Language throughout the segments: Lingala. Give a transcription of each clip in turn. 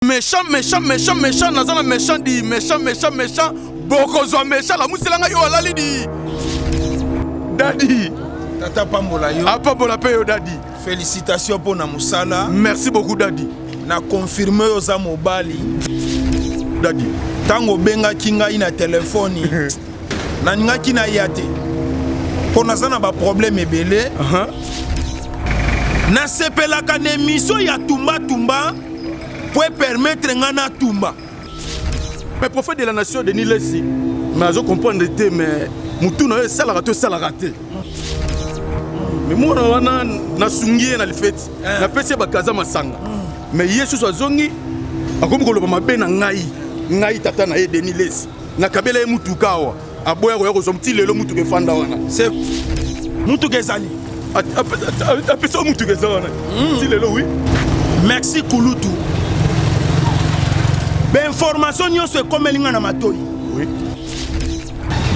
Méchant, méchant, méchant, méchant, naza na méchant di, méchant, méchant, méchant, bokozwa méchant, lamusela ngai yo alali di. Daddy. Tata pambola yo. Apambola pe yo daddy. Félicitations pour na musala. Merci beaucoup daddy. Na confirme yo za mobali. Daddy. Tango obengaki ngai na telefoni nalingaki naya te mpo naza na baproblème ebele. Nasepelaka na émission ya tumba tumba po epermettre ngai natumba. Mais prophète de la nation Denis Lessi, mais azo comprendre te, mais mutu na yo esalaka to esalaka te. Mais mwana wana nasungi ye na lifeti, napesi ye bakaza masanga, mais ye susu azongi akomi koloba mabe na ngai, ngai tata na ye Denis Lessi, nakabela ye mutuka awa, aboya koya kozwa ti lelo mutuka efanda wana. Mutuka ezali apesa yo mutuka eza wana ti lelo. Oui. Merci kulutu, bainformation nyonso ekomeli nga na matoi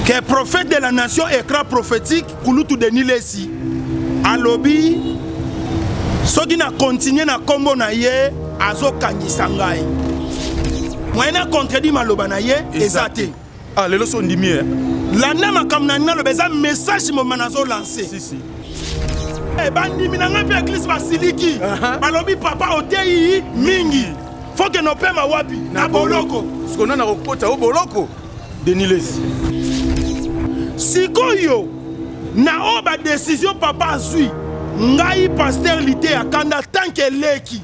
que prophète de la nation, écran prophétique, kulutu Denis Lesi alobi soki na continue na nkombo na ye, azokangisa ngai. Moyen na contredit maloba na ye eza te. Ah, lelo so ondimi ye. Landa makambo na naloba, eza message moma nazolance. Si si. Bandimi na ngai mpe église basiliki, balobi papa oteyi mingi, faut que nopema wapi? Na boloko. Sikoyo nani akokota o boloko? Denis Lesi. Sikoyo na oyo badécision papa azwi, ngai pasteur Lite ya Kanda, tant que eleki,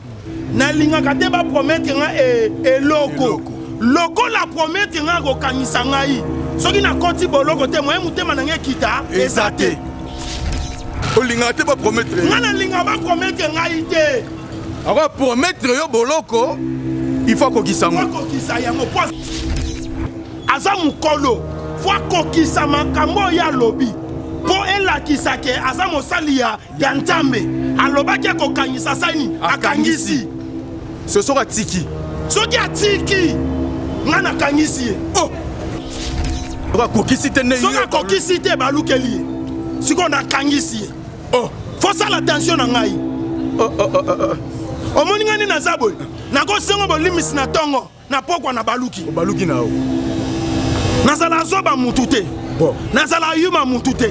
nalingaka te bapromettre nga eloko. Lokola promettre nga akokangisa ngai soki nakoti boloko te, moye motema na ngai ekita eza te. Olingaka te bapromettre? Ngai nalingaka bapromettre ngai te. Akopromettre yo boloko, il faut akokisa yango. Akokisa yango po aza mokolo, faut akokisa makambo oyo alobi mpo elakisa ke aza mosali ya Nzambe. Alobaki akokangisa, asali akangisi. So soki atiki? Soki atiki, ngai nakangisi ye. Oh, soki akokisi te nde? Soki akokisi te, balukeli ye. Sikoyo nakangisi ye. Oh. Fosala attention na ngai. Oh, oh, oh, oh. Omoni ngai nde naza boye, nakosengo bolimisi na ntongo, na pokwa na baluki. Baluki na yo. Nazala zoba mutu te. Bon. Nazala yuma mutu te.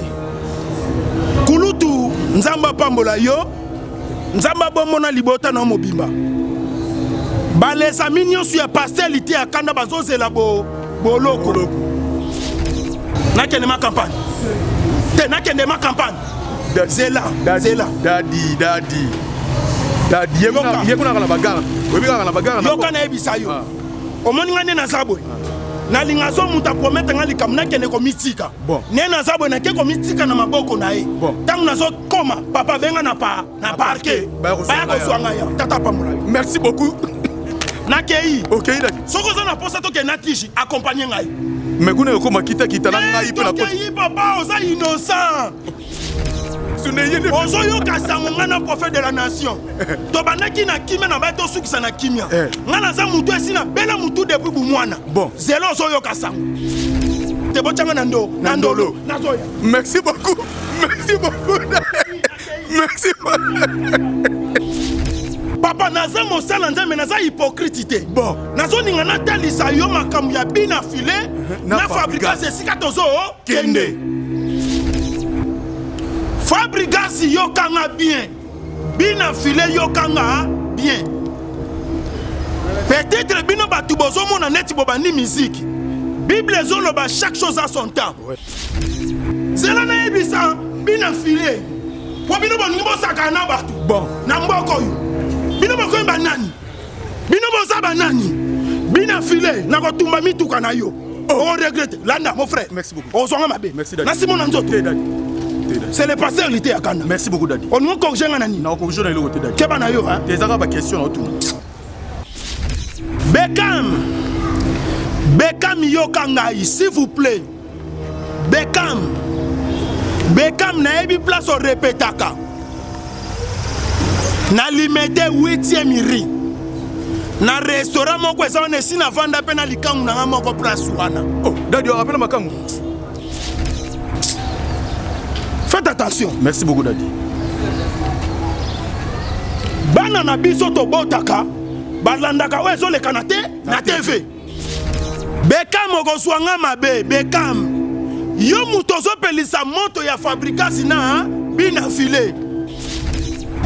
Kulutu, Nzambe apambola yo, Nzambe abomona libota na mobimba. Balesami nyonso ya pasteur Lite ya Kanda bazozela bo boloko. Nakende ma campagne te, nakende ma campagne. Zela, zela. Daddy, daddy, daddy, ye kuna kaka na bagarre, oyebi kaka na bagarre. Yoka, nayebisa yo. Omoni ngai nde naza boye, nalinga so moto apromettre ngai likambo, nakende komitika. Nde naza boye, nake komitika na maboko na ye. Ntango nazokoma, papa benga na pa na parquet, baya kozwa ngai ya tata pambola yo. Merci beaucoup. Nakei. Okei, daddy. Soki oza na posa, tokende na tiji, accompagne ngai. Mais kuna ekoma kitakita na ngai mpe. Tokei papa, oza innocent. Ozoyoka sango, ngai na prophète de la nation tobandaki na kimia na bai, tosukisa na kimia. Ngai naza mutu esi nabela mutu depuis bumwana. Zelo, ozoyoka sango te, botyanga na ndo na ndolo, nazoya. Merci beaucoup, merci beaucoup, merci. Papa, naza mosala Nzambe, naza hypocrite te. Nazoninga natalisa yo makambo ya bina file na Fabrigas, esika tozokende. Fabrigas, yokanga bien. Bina file, yokanga bien. Peut-être bino bato bozomona neti bobandi miziki. Bible ezoloba chaque chose a son temps. Zela nayebisa bina file, po bino bolingi bosakana na bato na mboka oyo. Bino bokoyeba banani? Bino boza banani? Bina file, nakotumba mituka na yo, oregrete. Landa, mon frère. Merci beaucoup. Ozwanga mabe. Merci, daddy. Nasimo na nzoto. Te, daddy. Te, daddy. C'est le pasteur Lite ya Kanda. Merci beaucoup, daddy. Olingi corrige nga na nini? Nakocorrige na eloko te, daddy. Keba na yo, hein? Te, ezaka baquestion na otuna. Bekam, Bekam, yoka ngai s'il vous plaît. Bekam, Bekam, nayebi place orepetaka na Limete, 8e rue, na restaurant moko eza wana. Esi navanda mpe na likangu na nga moko place wana. Oh, daddy, orapela makambo. Faites attention. Merci beaucoup, daddy. Bana na biso tobotaka. Balandaka oyo ezoleka na te na TV. Bekam okozwa nga mabe Bekam. Yo moto ozopelisa moto ya fabrikasi na bina file.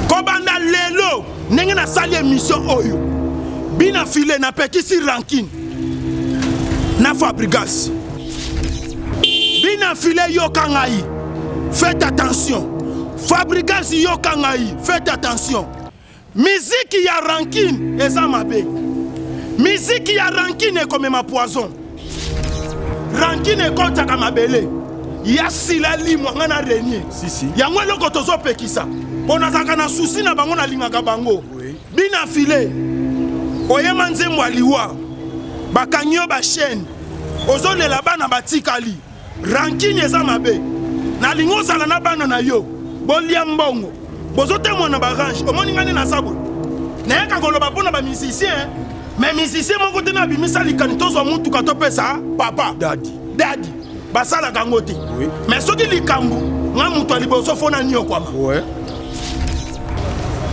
Kobanda lelo ndenge nasali emission oyo bina file napekisi rancune na Fabrigas. Bina file yoka ngai, faites attention. Fabrigas yoka ngai, faites attention. Miziki ya rancune eza mabe. Miziki ya rancune ekomema poison. Rancune ekotaka mabele ya sila limwa nga na renie. Si, si. Yango eloko tozopekisa mpo nazalaka na susi na bango, nalingaka bango. Oui. Bina file oyema nzembo ya liwa, bakangi yo ba chaîne, ozolela bana batikali. Rancune eza mabe. Nalingi ozala na bana na yo, bolia mbongo, bozotambola na barange. Omoni ngai nde naza boye, nayaka koloba mpo na bamusicien, mais musicien moko te nabimisa likani tozwa mutuka topesa papa dadi dadi, basalaka yango te. Oui. Mais soki likambo nga moto ya liboso fo naniokwama. Ouais.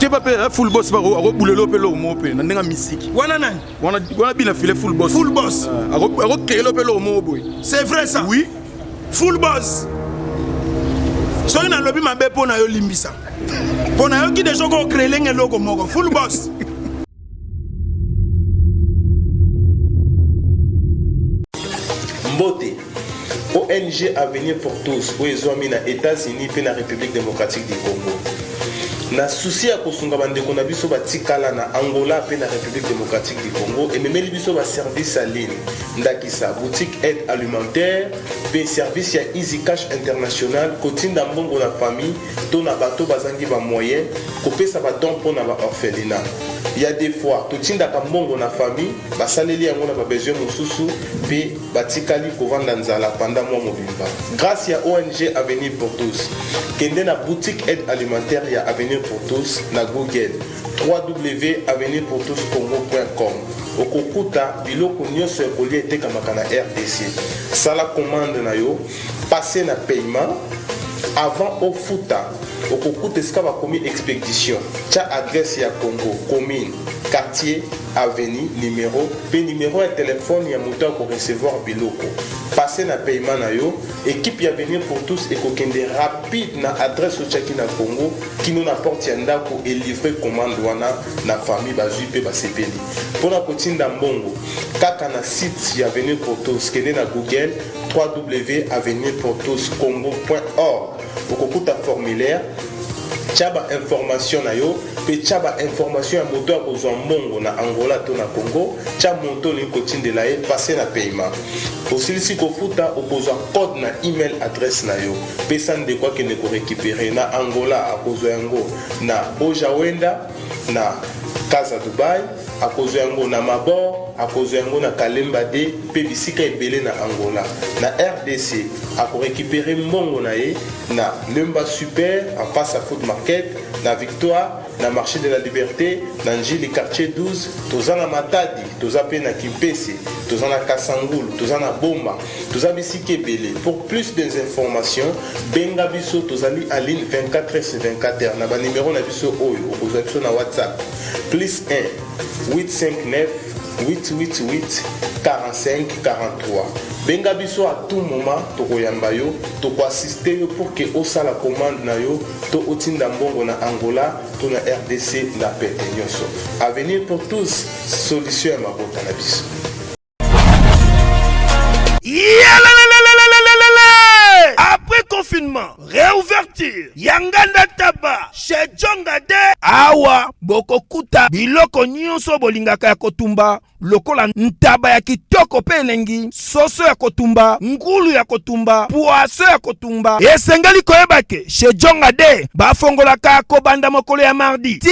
Keba mpe full boss akobulelo mpe eloko moko mpe na ndenge ya misiki wana. Nani wana? Wana bina file full boss. Full boss. Akokeyelo mpe eloko moko boye. C'est vrai ça? Oui. Full boss, soki nalobi mabe mpo na yo, limbisa, mpo nayoki deja okocrelenge eloko moko. Full boss. Mbote. ONG Avenir pour tous oyo ezwami na États-Unis mpe na République démocratique du Congo, na souci ya kosunga bandeko na biso batikala na Angola mpe na République démocratique du Congo, ememeli biso baservice ya ligne, ndakisa boutique aide alimentaire mpe service ya Easy Cash International, kotinda mbongo na famille to na bato bazangi bamoyen, kopesa badon mpo na baorphelinat. Ya des fois totindaka mbongo na famille, basaleli yango na babesoin mosusu mpe batikali kovanda nzala pendant mwa mobimba. Grâce ya ONG Avenir pour tous, kende na boutique aide alimentaire ya Avenir pour tous na Google, www.avenirpourtouscongo.com, okokuta biloko nyonso ya kolia etekamaka na RDC. Sala commande na yo, passe na paiement. Avant ofuta, okokuta esika bakomi expédition. Tia adresse ya Congo, commune, quartier, avenue, numero mpe numero ya telefone ya moto akorecevoir biloko. Passe na paiement na yo, équipe ya Avenir pour tous ekokende rapide na adresse otiaki na Congo kino na porte ya ndako, elivre commande wana na famille, bazwi mpe basepeli. Mpona kotinda mbongo, kaka na site ya Avenir pour tous, kende na Google, www.avenirpourtouscongo.org, okokuta formulaire. Tia bainformation na yo mpe tia bainformation ya moto akozwa mbongo na Angola to na Congo. Tia moto olingi kotindela ye, passe na paiement. Osilisi kofuta, okozwa code na email adresse na yo. Pesa ndeko akende korécupérer na Angola. Akozwa yango na Bojawenda, na Casa Dubai, akozwa yango na Mabor, akozwa yango na Kalemba de mpe bisika ebele na Angola. Na RDC, akorécupérer mbongo na ye na Lemba Super, en face à Food Market, na Victoire, na Marché de la Liberté, na Njili quartier 12. Toza na Matadi, toza mpe na Kimpese, toza na Kasangulu, toza na Boma, toza bisika ebele. Pour plus d'informations, benga biso, tozali en ligne 24 h 24 heures na banimero na biso oyo okozwa biso na WhatsApp: plus 1 859 888 45 43. Benga biso à tout moment, tokoyamba yo, tokoassiste yo pour ke osala commande na yo to otinda mbongo na Angola to na RDC na pete nyonso. Avenir pour tous, solution ya mabota na biso. Yalalalalalalalala! Après confinement, réouverture ya Nganda Taba chez Jonga de. Awa bokokuta biloko nyonso bolingaka ya kotumba, lokola ntaba ya kitoko mpe elengi, soso ya kotumba, ngulu ya kotumba, poisson ya kotumba. Esengeli koyeba ke chez Jonga de bafongolaka kobanda mokolo ya mardi ti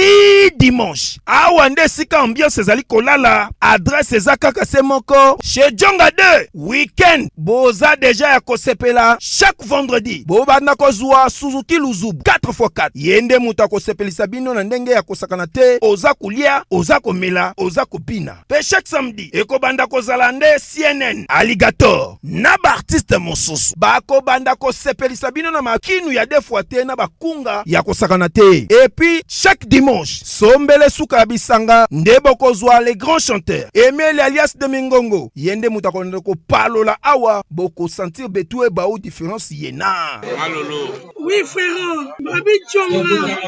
dimanche. Awa nde esika ambiance ezali kolala. Adresse eza kaka se moko, chez Jonga 2. Weekend boza deja ya kosepela. Chaque vendredi bobanda kozwa Suzuki Luzubu 4x4. Ye nde moto akosepelisa bino na ndenge ya kosakana. te, oza kolia, oza komela, oza kobina. Pe chaque samedi ekobanda kozala nde CNN, Alligator na ba artistes mosusu bakobanda kosepelisa bino na makinu ya deux fois te na bakunga ya kosakana te. Et puis chaque dimanche sombele suka ya bisanga nde bokozwa les grands chanteurs Emeli alias de Mingongo, ye nde moto akolanda kopalola awa, bokosentir betu ebau difference ye na Malolo. Oui frère, Babi Djonga.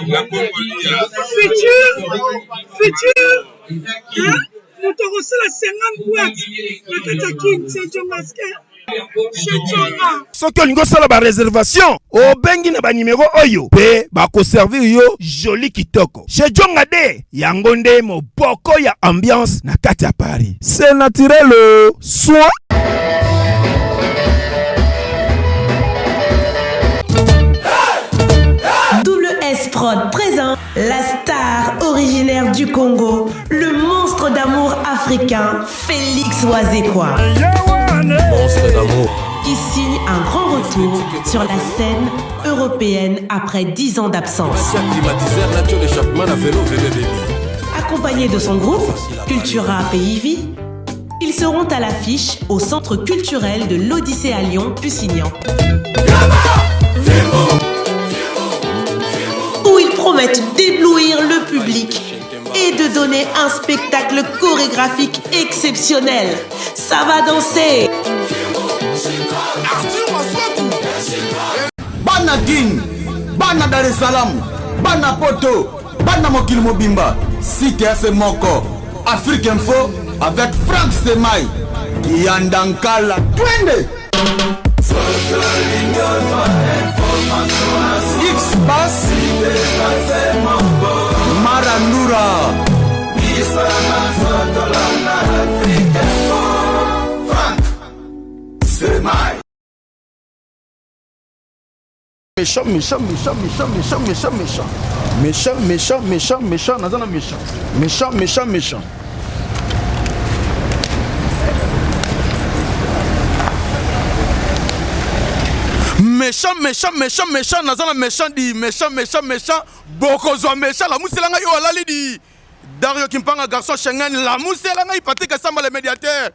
La Congolia. Futur, futur, hein? Moto akosala 50 boîte na kati ya kin, c'est Djonga chez Djonga. Soki olingi osala ba reservation, obengi na ba numero oyo pe bakoservir yo joli kitoko. Chez Djonga de yango nde moboko ya ambiance na kati ya Paris. C'est naturel soin. WS Prod présente la star originaire du Congo, le monstre d'amour africain, Félix Wazekwa. Monstre d'amour. Qui signe un grand retour sur la scène européenne après 10 ans d'absence. Accompagné de son groupe, Cultura Pays ils seront à l'affiche au centre culturel de l'Odyssée à Lyon, Pusignan. Où ils promettent d'éblouir le public et de donner un spectacle chorégraphique exceptionnel. Ça va danser! Bana Kin, bana Dar es Salaam, bana Poto, bana mokili mobimba, site ya se moko, Afrique Info avec Franck Semay, Kiyanda Nkala, twende! X Bass, Marandura. Méchant, méchant, méchant, méchant, méchant, méchant, méchant. Méchant, méchant, méchant, méchant, naza na méchant. Méchant, méchant, méchant. Méchant, méchant, méchant, méchant, naza na méchant di, méchant, méchant, méchant, bokozwa méchant, la musela ngai yo alali di. Dario Kimpanga garçon Schengen, la musela ngai Patrick Samba le médiateur.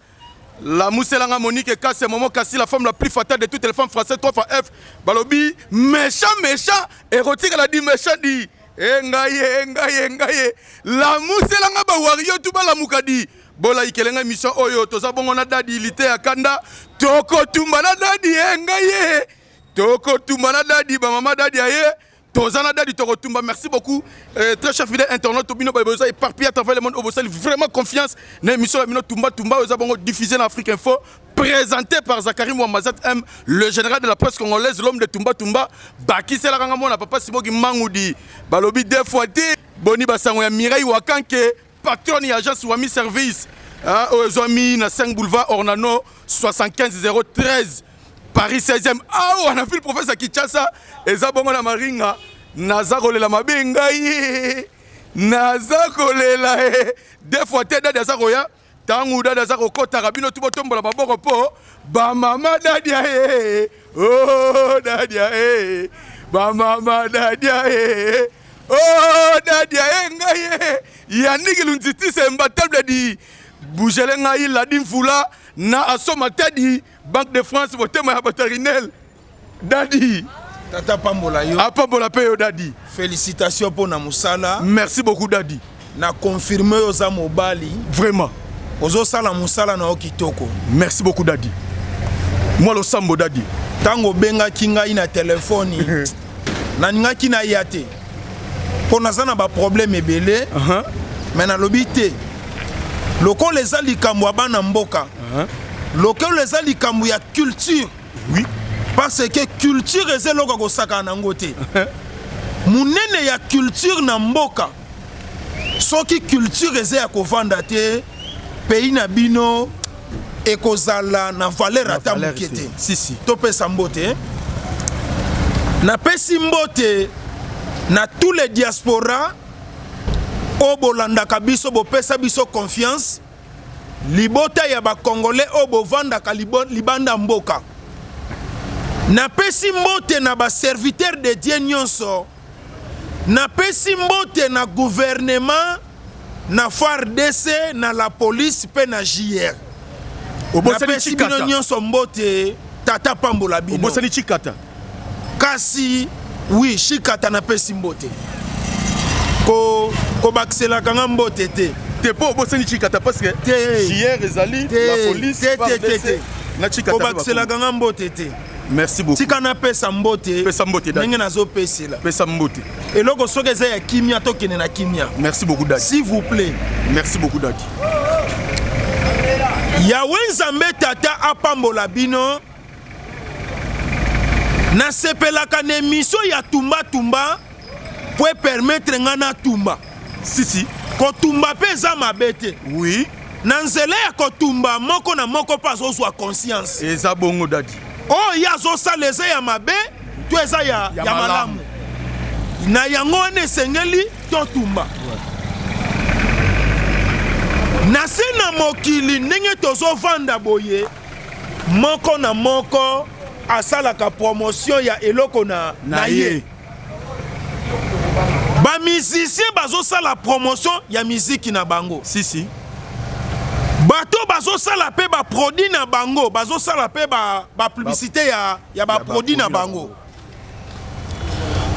La Mousselanga Monique Kasse, Momo Kassi, la femme la plus fatale de toutes les femmes françaises, 3 fois F. Balobi, méchant, méchant, érotique, elle a dit méchant, dit. Eh, ngaye, eh, ngaye, eh, ngaye. La Mousselanga ba wario tout ba la mukadi. Bola ikelenga mission oyo, toza bongo na dadi, lite ya kanda. Toko tumba na dadi, eh, ngaye. Toko tumba na dadi, ba mama dadi aye. Toza na dadi toko tumba. Merci beaucoup. Euh, très cher fidèle internaute, bino ba boza éparpillé à travers le monde obosali vraiment confiance na émission la bino tumba tumba oza bongo diffusé na Afrique Info présenté par Zachary Mouamazat M, le général de la presse congolaise, l'homme de Tumba Tumba, bakisela kanga mona papa Simoki Mangoudi, balobi deux fois te, boni basango ya Mireille Wakanke, patronne ya agence Wami Service, hein, oyo ezwami na 5 boulevard Ornano 75 013 Paris 16e awa na ville province ya Kinshasa eza bongo na Maringa naza kolela mabe ngai naza kolela eh. Deux fois te dadi aza koya ntango dadi aza kokotaka bino tu botombola maboko mpo bamama dadia e oh, dadia e bamama dadia e oh, dadia e ngai e yaniki lunzitise mbatable di bujele ngai ladi mvula na aso matadi Banque de France motema ya batarinel dadi tata pambola yo apambola mpe yo dadi félicitation mpo na mosala merci beaucoup dadi na confirme yo oza mobali vraiment ozosala mosala na yo kitoko merci beaucoup dadi mwa losambo dadi ntango obengaki ngai na telefoni nalingaki naya te mpo naza na baproblème ebele uh -huh. me nalobi te lokola eza likambo ya bana mboka uh -huh. Lokola eza likambo ya culture. Oui. Parce que culture eza eloko ya kosakana na yango te. Munene ya culture na mboka. Soki culture eza ya kovanda te, pays na bino ekozala na valeur ata moke te. Si, si. Topesa mbote. Napesi mbote na tous les diaspora oyo bolandaka biso, bopesa biso confiance. Libota ya ba congolais oyo bovandaka libanda mboka. Napesi mbote na ba serviteurs de Dieu nyonso. Napesi mbote na gouvernement, na FARDC, na la police mpe na JR. Obosani Napesi bino Tshikata. nyonso mbote, tata pambola bino. Obosani Tshikata. Kasi oui, Tshikata napesi mbote. Ko kobakiselaka nga mbote te. Te po obosani Tshikata parce que Te. JR ezali Te. la police, Te, te, te, FARDC te. na Tshikata pe Kobakiselaka nga mbote te. Merci beaucoup. Tika napesa mbote. Pesa mbote, Daddy. Ndenge nazopesela. Pesa mbote. Eloko soki eza ya kimia, tokende na kimia. Merci beaucoup, Daddy. S'il vous plaît. Merci beaucoup, Daddy. Yahweh Nzambe Tata apambola bino. Nasepelaka na émission ya Tumba Tumba po permettre nga na tumba. Si, si. Kotumba pe eza mabe te. Oui. Na nzela ya kotumba moko na moko pe azozwa conscience. Eza bongo, Daddy. Oyo ye azosala eza ya mabe to eza Ya ya malamu. malamu. Na yango wana esengeli totumba. Na se na mokili ndenge tozovanda boye, moko na moko asalaka promotion ya eloko na Na ye. ye. Ba musiciens bazosala promotion ya musique na bango. Si, si. Bato bazosala pe ba produit na bango, bazosala pe ba publicité ya ba Ya ba produit na produit na bango.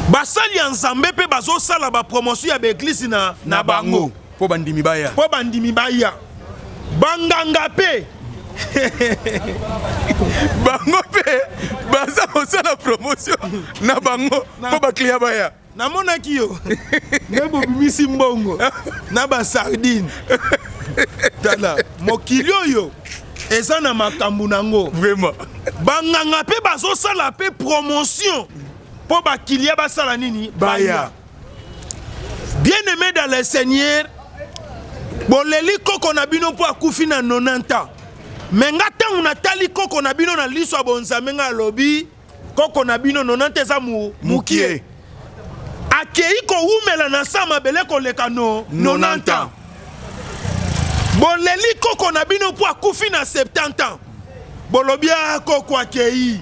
Basali ya Nzambe pe bazosala ba promotion ya ba église na Na bango. bango. Po bandimi baya. Po bandimi baya. Banganga pe. Bango pe baza kosala promotion na bango po ba client baya. Namonaki yo. Nde bobimisi mbongo na ba sardine. Tala mokili oyo eza na makambo nango. Vraiment. Banganga pe bazosala pe promotion po ba client basala nini? Baya. Bien-aimé dans le Seigneur, boleli koko na bino po akufi na 90 ans. Mais nga tangu natali koko na bino na liso ya bonzambe nga alobi koko na bino 90 eza mukie. Akei kowumela na sa mabele koleka no 90 ans. Boleli koko na bino po akufi na 70 ans. Bolobi, ah, koko akei.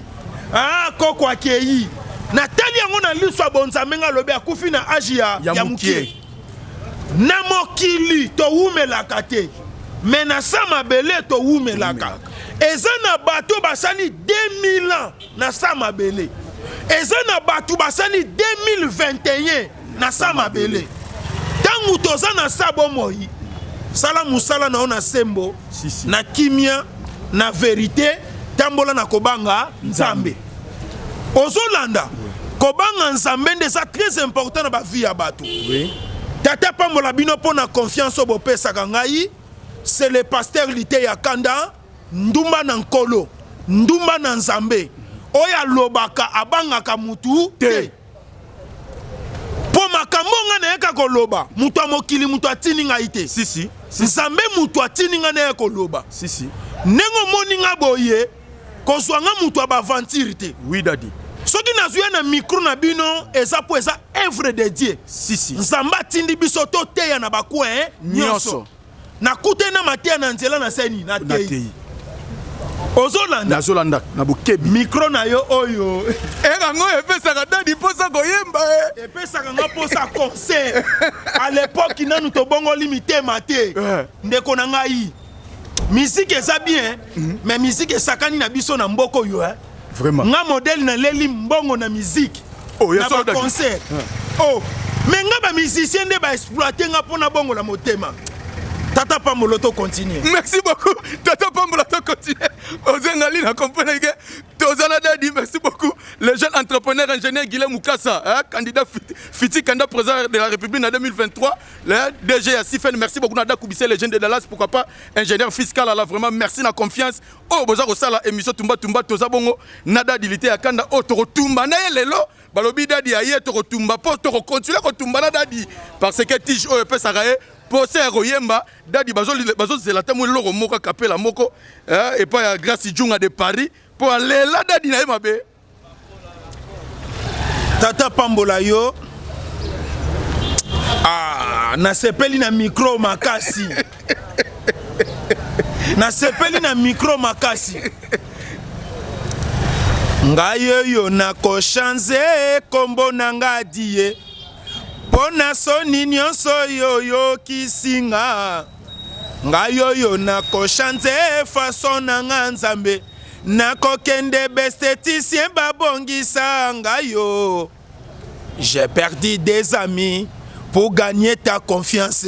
Ah, koko akei. Natali yango na liso ya bonzambe nga alobi akufi na age Ya ya mukie. mukie. Na mokili towumelaka te, mais na sa mabele towumelaka. Eza na bato basali 2000 ans na sa mabele. Eza na bato basali 2021 na sa mabele. Tangu toza na sa bomoi, sala musala na yo na sembo, Si, si. na kimia, na vérité, tambola na kobanga Nzambe. Ozolanda, kobanga Nzambe nde eza très important na ba vie ya bato. Oui. Tata pambola bino mpo na confiance oyo bopesaka ngai. C'est le pasteur Liteya Kanda, ndumba na nkolo, ndumba na Nzambe. Oyo alobaka abangaka mutu te. Po makambo nga nayeka koloba, mutu ya mokili mutu atindi ngai te. Si, si. Nzambe mutu atindi ngai nayeka koloba. Si, si. Ndenge omoni nga boye, kozwa nga mutu ya ba aventure te. Oui, daddy. Soki nazwi ye na micro na bino, eza po eza œuvre de Dieu. Si, si. Nzambe atindi biso toteya na ba coin nyonso. Nyonso. Nakutani na mateya na nzela na seni, na Na tei. tei. Ozolanda? Nazolanda na bokebi. Micro na yo oyo. Erango epesaka daddy mposa koyemba, eh. Epesaka nga mposa concert. À l'époque nanu tobongoli mitema te. Ndeko na ngai, musique eza bien, mais musique esakani na biso na mboka oyo, eh. Vraiment. Nga modèle naleli mbongo na musique. Oh, ya Na solo, ba Daddy. concert. Oh, mais nga ba musicien nde ba exploiter nga mpona bongola motema. Tata Pambolo, to continue. Merci beaucoup. Tata Pambolo, to continue. Ozengali na comprendre que Tozana Daddy, merci beaucoup. Le jeune entrepreneur ingénieur Guillaume Moukassa, hein, candidat futur candidat président de la République en 2023, le DG à Sifen, merci beaucoup Nada Koubissé, le jeune de Dallas, pourquoi pas ingénieur fiscal, alors vraiment merci na confiance. Oh, boza kosala émission Tumba Tumba Toza Bongo, Nada Dilité ya Kanda, oh toko tumba na ye lelo, balobi Dadi aye toko tumba po toko continuer ko tumba na Dadi parce que tige oyo epesaka ye pose ya koyemba Dadi bazozela ta mwa eloko moko akapela moko, hein, epai ya Grace Djunga de Paris po alela Dadi na ye mabe. Tata pambola yo. Ah, nasepeli na micro makasi. Nasepeli na micro makasi. Ngai oyo nakochange kombo na nga die. Mpo na soni nyonso oyo oyokisi nga, ngai oyo nakochange façon na nga Nzambe, nakokende b'estheticien babongisa ngai yo. J'ai perdu des amis pour gagner ta confiance.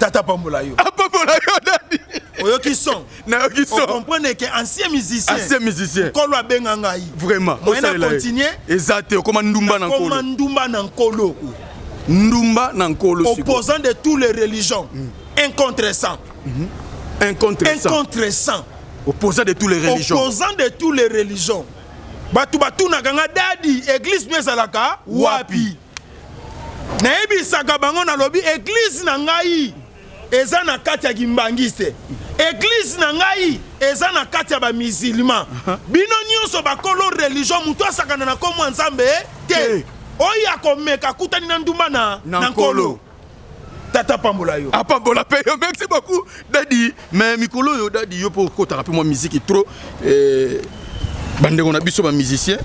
Tata pambola yo. Apambola yo dadi. Oyoki son. Nayoki son. Comprendre que ancien musicien. Ancien musicien. Nkolo abenga ngai. Vraiment. Moyen na continuer. Eza te okoma ndumba na nkolo. Okoma ndumba na nkolo. Ndumba na nkolo. Opposant de toutes les religions. Un contre 100. Un contre 100. Un contre 100. Opposant de toutes les religions. Opposant de toutes les religions. Bato batunaka nga dadi église no ezalaka wapi? Nayebisaka bango nalobi église na ngai eza na kati ya kimbangiste, église na ngai eza na kati ya bamusulman. Bino nyonso bakolo religion, moto asakana na kombo ya Nzambe te. Oyo akomeka akutani na ndumba na nkolo. Tata pambola yo. Apambola pe yo. Merci beaucoup dadi. Mais mikolo oyo dadi yo po okotaka pe mwa musique trop bandeko na biso ba musicien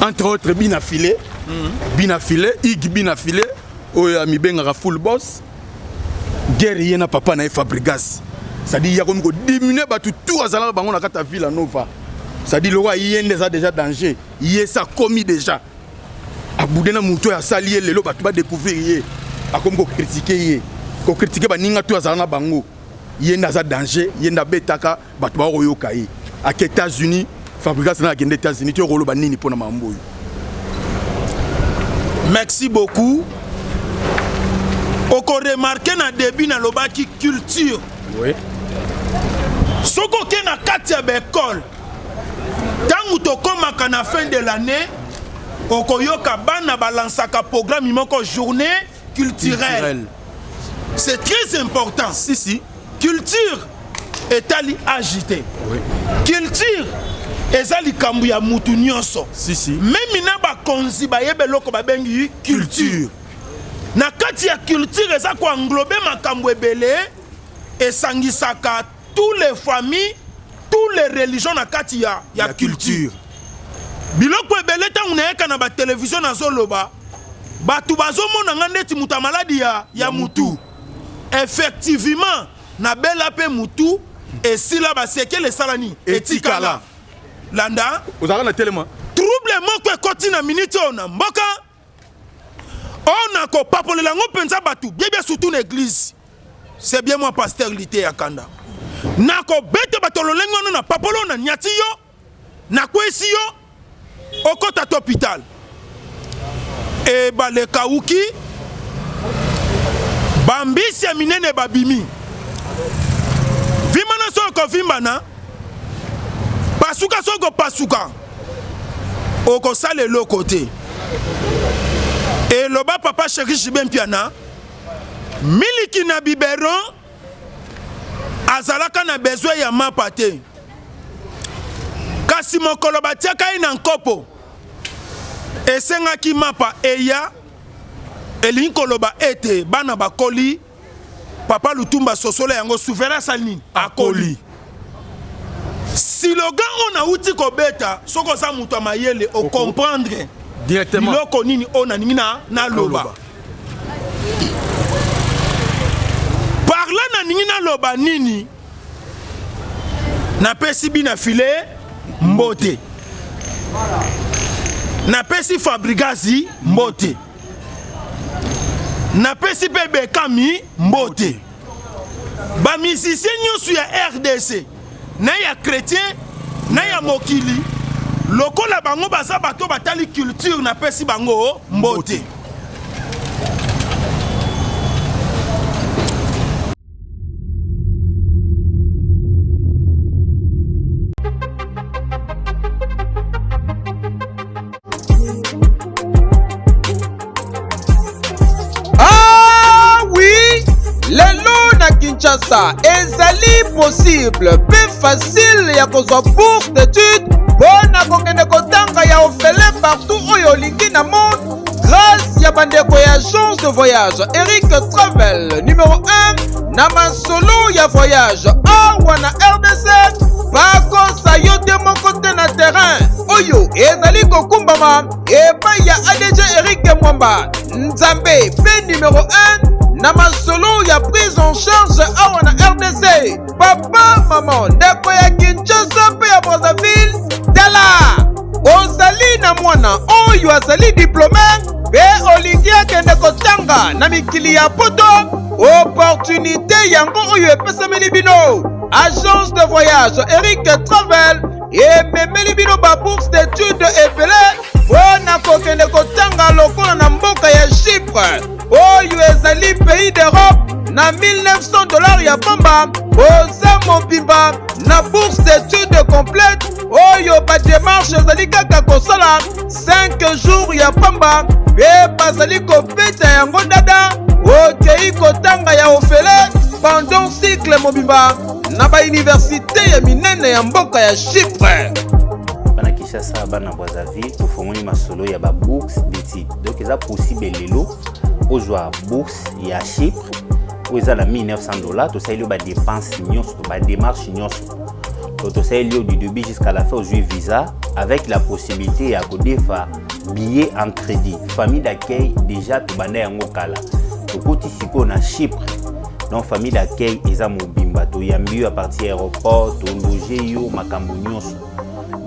entre autres Bina Filet, Bina Filet, Ig Bina Filet oyo amibengaka full boss, guerre ye na papa na ye Fabregas. C'est-à-dire ya komi ko diminuer bato tout azalaka bango na kati ya Villa Nova. C'est-à-dire lokola ye nde eza déjà danger, ye sa komi déjà abude na moto oyo asali ye lelo bato badécouvrir ye, akomi kocritiquer ye, kocritiquer baninga to azala na bango, ye nde aza danger, ye nde abetaka bato bakoyoka ye. Ake États-Unis, Fabregas na akende États-Unis, to koloba nini mpona mambo oyo? Merci beaucoup. Okoremarquer na début nalobaki culture. Oui. Soki oke na kati ya baekole, ntango tokomaka na fin de l'année, okoyoka bana balansaka programme moko journée culturelle. C'est très important. Si, si. Culture etali agité. Oui. Culture eza likambo ya mutu nyonso. Si, si. Meme na bakonzi bayeba eloko babengi culture. Na kati ya culture eza ko englober makambo ebele, esangisaka tous les familles, tous les religions na kati ya culture. Biloko ebele ntango nayeka na ba télévision nazoloba, bato bazomona nga ndeti mutu ya maladi ya mutu. Effectivement, nabela pe mutu esila basekele esala nini? Etikala. Landa. Ozalaka na telema. Trouble moko ekoti na minute oyo na mboka. Oyo na kopapolela yango mpenza bato biebia surtout na église. C'est bien moi pasteur Lité ya Kanda. Na kobeta bato lolenge wana na papolo na nyati yo, na kwesi yo, okota to hôpital. E balekauki bambisi ya minene babimi. Vimbana soko vimbana, pasuka soko pasuka, okosala eloko te. Eloba papa chéri Jibin Mpiana, miliki na biberon azalaka na besoin ya mapa te, kasi mokolo batiaka ye na nkopo esengaki mapa eya, elingi koloba ete bana bakoli. Papa Lutumba sosola yango, souverain asali nini? Akoli. Slogan oyo nauti kobeta, soki oza moto ya mayele ocomprendre directement biloko nini oyo nalingi naloba. Par là nalingi naloba nini? Napesi bina filet mbote, napesi Fabrigazi mbote, napesi mpe Bekami mbote. Ba musicien nyonso ya RDC na ya chrétien na ya mokili, lokola bango baza bato batali culture, napesi bango mbote. Ah oui, lelo na Kinshasa ezali possible pe facile ya kozwa bourse d'études mpo na kokende kotanga ya ofele partout oyo olingi na monde grâce ya bandeko ya agence de voyage Eric Travel numéro 1 na masolo ya voyage awa na RDC. Bakosa yo te moko te na terrain oyo. Oyo ezali kokumbama epai ya ADG Eric Mwamba Nzambe mpe numero 1 na masolo ya prise en charge awa na RDC. Papa, mama, ndeko ya Kinshasa mpe ya Brazzaville, tala ozali na mwana oyo azali diplome mpe olingi akende kotanga na mikili ya poto, opportunité yango oyo epesameli bino. Agence de voyage Eric Travel ememeli bino ba bourse d'études ebele mpo na kokende kotanga lokola na mboka ya Chypre oyo ezali pays d'Europe na 1900 dollars ya pamba. Oza mobimba na bourse d'études complète oyo ba démarche ezali kaka kosala 5 jours ya pamba mpe bazali kobeta yango dada. Okei kotanga ya ofele pendant cycle mobimba na bauniversite ya minene ya mboka ya Chypre. Bana Kinshasa, bana Brazzaville, tofongoli masolo ya babourse d'études. Donc eza possible lelo ozwa bourse ya Chypre oyo eza na 1900 $. Tosaleli yo badepense nyonso, badémarche nyonso. Donc tosaleli yo du début jusqu'à la fin, ozwi visa avec la possibilité ya kodefa billet en crédit. Famille d'accueil déjà tobanda yango kala, tokoti sikoyo na Chypre. Donc famille d'accueil eza mobimba, toyambi yo à partir ya aéroport, tologe yo, makambo nyonso.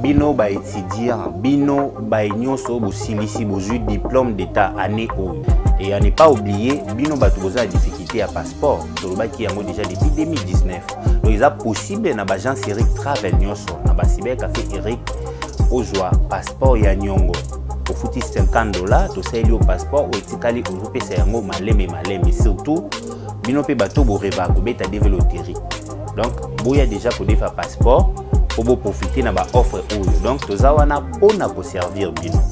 Bino baétudiant, bino baye nyonso bosilisi, bozwi diplôme d'état année oyo, et à ne pas oublier bino bato boza na difficulté ya passeport, tolobaki yango déjà depuis 2019. Donc eza possible na baagence Eric Travel nyonso, na bacyber café Eric, ozwa passeport ya niongo. Ofuti 50 $, tosaleli yo passeport oyo etikali ozopesa yango maleme maleme. Surtout bino mpe bato borêvaka kobeta DV loterie, donc boya déjà kodefa passeport mpo boprofite na baoffre oyo. Donc toza wana mpona koservir bino.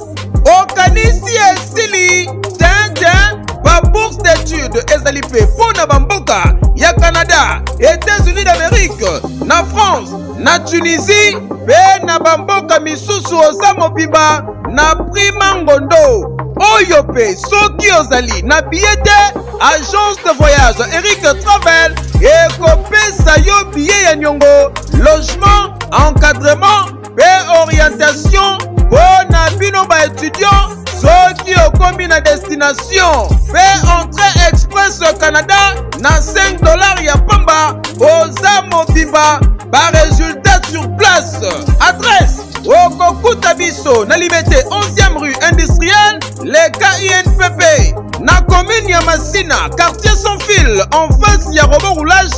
Okanisi esili tintin? Babourse d'études ezali mpe mpo na bamboka ya Canada, États-Unis d'Amérique, na France, na Tunisie mpe na bamboka misusu. Oza mobimba na prima ngondo oyo mpe soki ozali na billet te, agence de voyage Eric Travel ekopesa yo billet ya niongo, logement, encadrement mpe orientation mpo na bino baétudiant. Soki okomi na destination mpe entrée express Canada na 5 $ ya pamba, oza mobimba, baresultat sur place. Adresse: okokuta biso na Limete, 11e rue industrielle, leka INPP, na commune ya Masina, quartier sans fil, en face ya robot roulage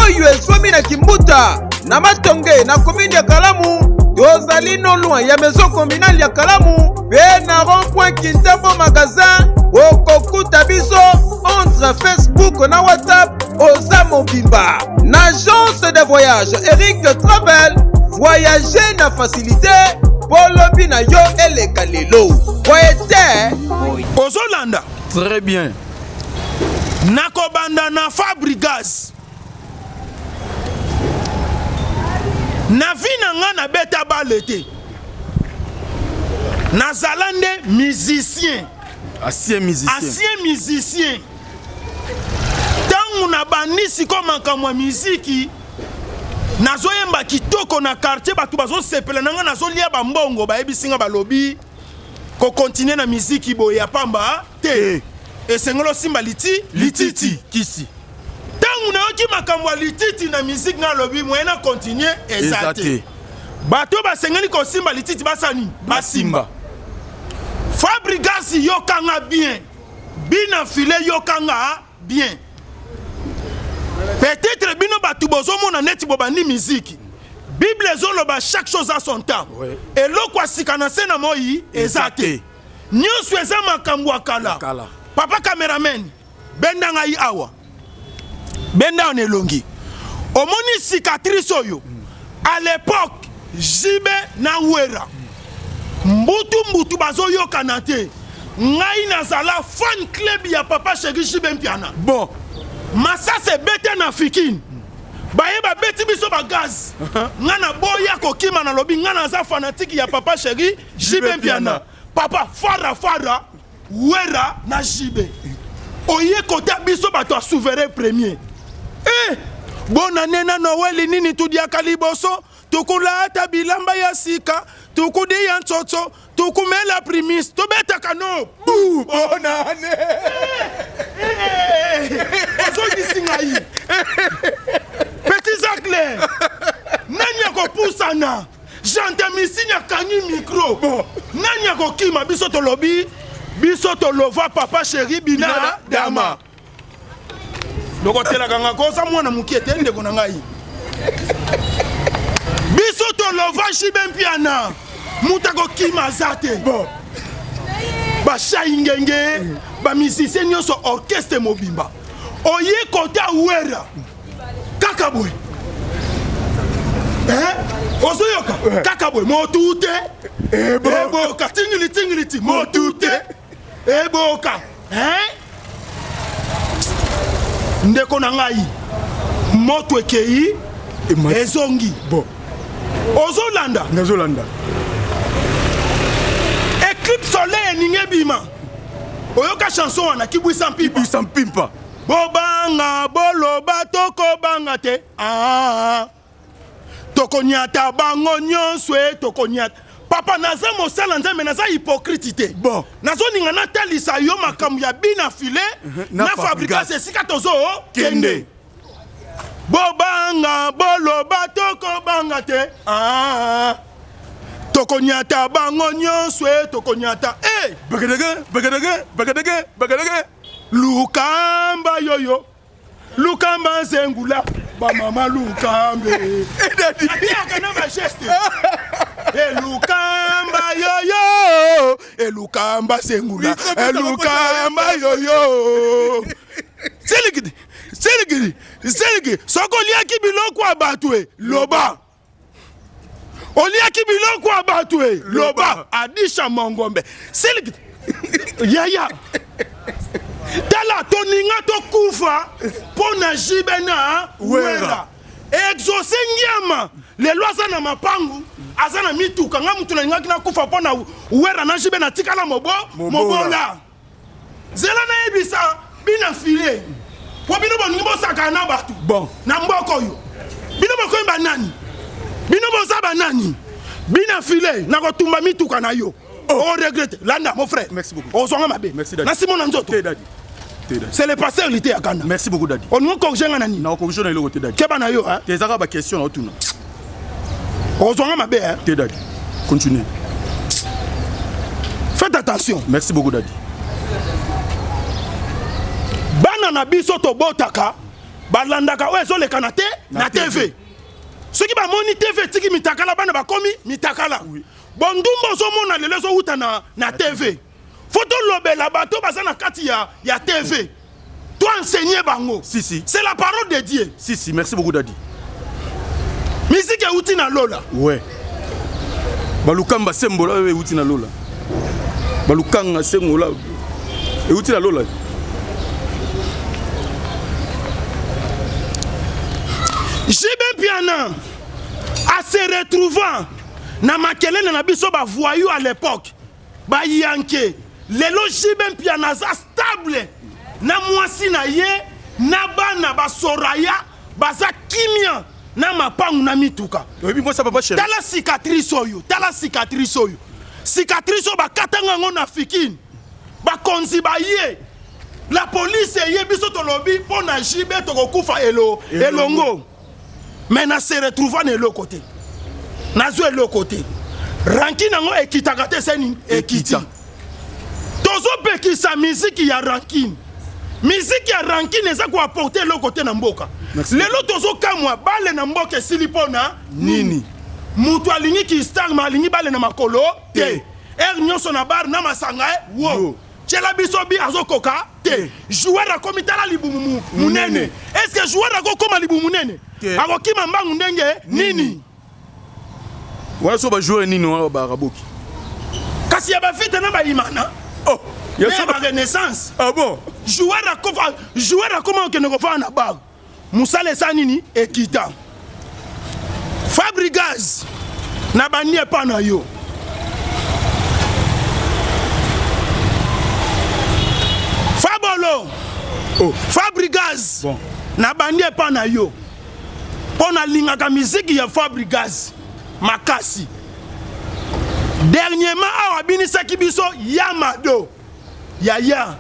oyo ezwami na Kimbuta. Na Matonge, na commune ya Kalamu, tozali non loin ya maison communale ya Kalamu mpe na rond point Kintambo magasin. Okokuta biso entre Facebook na WhatsApp. Oza mobimba na agence de voyage Eric Travel. Voyage na facilité mpo lobi na yo eleka lelo, boye te? Ozolanda? Très bien. Nakobanda na Fabregas. Na vie na nga nabeta bale te, nazala nde musicien. Ancien musicien. Ancien musicien. Ntango nabandi sikoyo makambo ya miziki, nazoyemba kitoko na quartier, bato bazosepela na nga, nazolia bambongo. Bayebisi nga, balobi kokontinue na miziki boye ya pamba te, esengeli osimba liti lititi kisi. Ntango nayoki makambo ya lititi na miziki, nga alobi moyen na continue eza te. Bato basengeli kosimba lititi basala nini? Basimba. Fabregas, yokanga bien. Bina file, yokanga bien. Peut-être bino bato bozomona neti bobandi miziki. Bible ezoloba chaque chose a son temps. Eloko ya sika na se na moi eza te, nyonso eza makambo ya kala. Papa cameraman, benda ngai awa, benda awa na elongi. Omoni cicatrice oyo? À l'époque JB na Wera mbutu mbutu bazoyokana te. Ngai nazala fan club ya papa chéri JB Mpiana. Bon. Masasi ebete na Fikine, baye babeti biso bagaz. Nga naboya kokima, nalobi nga naza fanatique ya papa chéri JB Mpiana. Papa fara fara Wera na JB oye kota biso bato ya souverain premier. Eh, Bonane na Noeli nini tudiaka liboso, tukulata bilamba ya sika, tukudiya ntsotso, tukumela primis, tobetaka no bu bonane. Ozongisi ngai. Petit Zacle, nani akopusana? Gentamicine akangi micro. Bon. Nani akokima biso tolobi biso tolova papa chéri bina, bina dama. Lokotelaka nga koza mwana mokie te ndeko na ngai. Biso tolova JB Mpiana. Moto akokima aza te. Bon. Bashai ngenge, ba musicien nyonso orchestre mobimba. Oye kota wera. Kaka boye. Eh? Ozoyoka? Eh. Kaka boye motu te. Eboka tingili tingili ti motu te. Eboka. Hein? Ndeko na ngai moto ekei ezongi. Bon. Ozolanda? Nazolanda. Eclipse solaire eningi ebima. Oyoka chanson wana kibwisa mpimpa. Kibwisa mpimpa. Bobanga boloba tokobanga te. Ah. Tokonyata bango nyonso e tokonyata. Papa naza mosala Nzambe naza hypocrite te. Bon. Nazoninga natalisa yo makambo ya bina filet mhm. na, na fabricas esika tozo kende. Bobanga boloba tokobanga te. Ah. Tokonyata bango nyonso e tokonyata. Eh! Bagadege bagadege bagadege bagadege. Lukamba yoyo. Lukamba nzengula bamama lukambe atiaka na bageste elukamba yoyo elukamba zengula elukamba yoyo silikidi silikidi siliki soki oliaki biloko ya bato e loba oliaki biloko ya bato e loba adisha mongombe siliki yaya tala toninga tokufa mpo na jibe na wera exauce ngiama lelo aza na mapangu aza na mituka nga moto nalingaki nakufa mpo na wera na jibe natikala mobo mobola zela nayebisa bina file po bino bolingi bosakana na bato bon. na mboka oyo bino bokomi banani bino boza banani bina file nakotumba mituka na yo oh. o regrette landa mon frère merci beaucoup ozwanga mabe na simo na nzoto te dadi c'est le pasteur lite ya kanda merci beaucoup dadi olingi corrige nga na nini na corrige na eloko te dadi keba na yo hein te ezaka ba question na otuna ozwanga mabe hein te dadi continue faites attention merci beaucoup dadi bana na biso tobotaka balandaka oyo ezoleka na te na tv soki bamoni tv etiki mitakala bana bakomi mitakala oui. Bondumba ozomona lelo ezowuta na, na TV. Faut tolobela bato baza na kati ya, ya TV. To enseigner bango. Si, si. C'est la parole de Dieu. Si, si. Merci beaucoup, Daddy. Musique euti na lola. Ouais. Balukamba sembola oyo euti na lola. Balukanga sengola euti na lola. JB Mpiana a se retrouvant na makelele na biso ba voyou à l'époque ba yanke lelo JB Mpiana aza stable na mwasi na ye na bana ba Soraya baza kimia na mapangu na mituka. Oyebi mwasi ya papa chéri. Tala cicatrice oyo, tala cicatrice oyo. Cicatrice oyo bakatanga yango na fikine. Bakonzi baye la police eye biso tolobi mpo na JB tokokufa elo elongo. Mais na se retrouva na eloko te. Nazwa eloko te. Rancune yango ekitaka te se nini? Ekiti. Tozopekisa miziki ya rancune. Miziki ya rancune eza ko apporter eloko te na mboka. Lelo tozokamwa bale na mboka esili mpo na nini? Moto alingi ki star ma alingi bale na makolo te. Heure nyonso na bar na masanga eh, wo. Tiela biso bi azokoka te. Joueur akomi tala libumu munene. Est-ce que joueur akokoma libumu munene? Akokima mbangu ndenge nini? Wana so ba joueur nini wana ba raboki? Kasi ya ba vite na ba imana. Oh, ya so ba renaissance. Ah bon? Joueur akoma joueur akoma okende kofanda na bar. Musala esa nini ekita. Fabrigaz na bandi epa na yo. Fabolo. Oh. Fabrigaz bon. na bandi epa na yo. Mpo nalingaka miziki ya Fabregas makasi. Dernièrement awa abinisaki biso ya Mado. Yaya,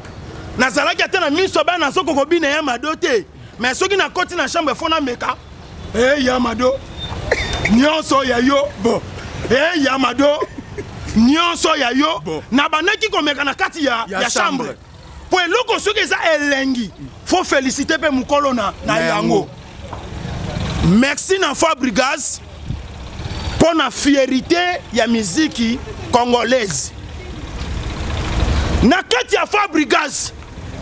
nazalaki ata na miso bana nazoko kobina ya Mado te. Mais soki nakoti na chambre fo nameka. Eh ya Mado. Nyonso ya yo. Bon. Eh ya Mado. Nyonso ya yo. Bon. Nabandaki komeka na kati ya, ya, ya chambre. Po eloko soki eza elengi, faut féliciter pe mukolo na, na yango. Merci na Fabregas mpo na fierité ya miziki congolaise. Na kati ya Fabregas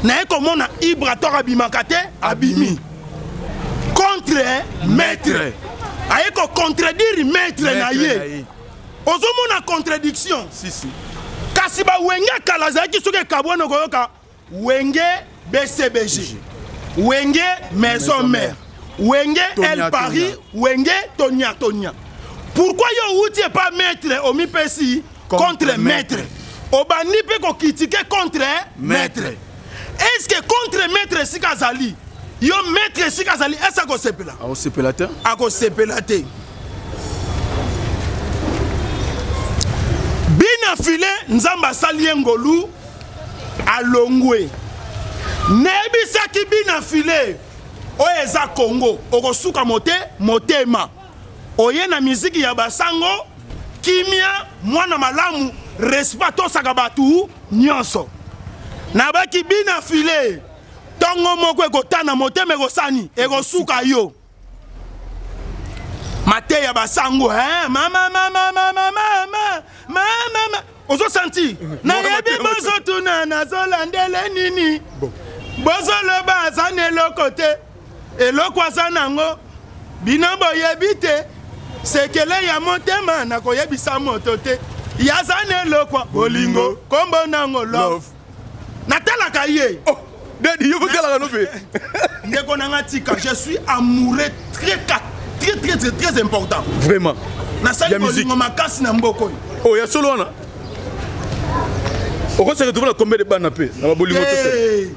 naye komona Ibrator abimaka te, abimi contre maître, aye ko contredire maître na ye. Ozomona contradiction? Si, si. Kasi ba wenge kala azalaki soki ekabwana okoyoka Wenge BCBG, Wenge Maison Mère, Wenge El Paris, Wenge Tonya Tonya. Pourquoi yo outi epa maître omipesi contre maître? Obandi pe ko critiquer contre maître. Est-ce que contre maître esika azali? Yo maître esika azali, est-ce akosepela? Akosepela te. Akosepela te. Bina file Nzambe asali ye ngolu alongwe. Nayebisaki bina file oyo eza Congo okosuka mote motema oye na miziki ya basango kimia mwana malamu respect atosaka bato nyonso. Nabaki bina file tongo moko ekotana motema ekosani ekosuka yo. Mateya basango hein mama mama mama mama mama ozo sentir nayebi bozotuna nazolandele nini bozoloba aza na eloko te eloko aza nango bino boyebi te sekele ya motema nakoyebisa moto te yaza na eloko bolingo kombo nango love natalaka ye oh, dadi yo botalaka no mpe ndeko na nga tika je suis amoureux très très très très très important vraiment nasali bolingo makasi na mboka oyo oh ya solo wana okosaka retrouve na combien de bana mpe na babolingo te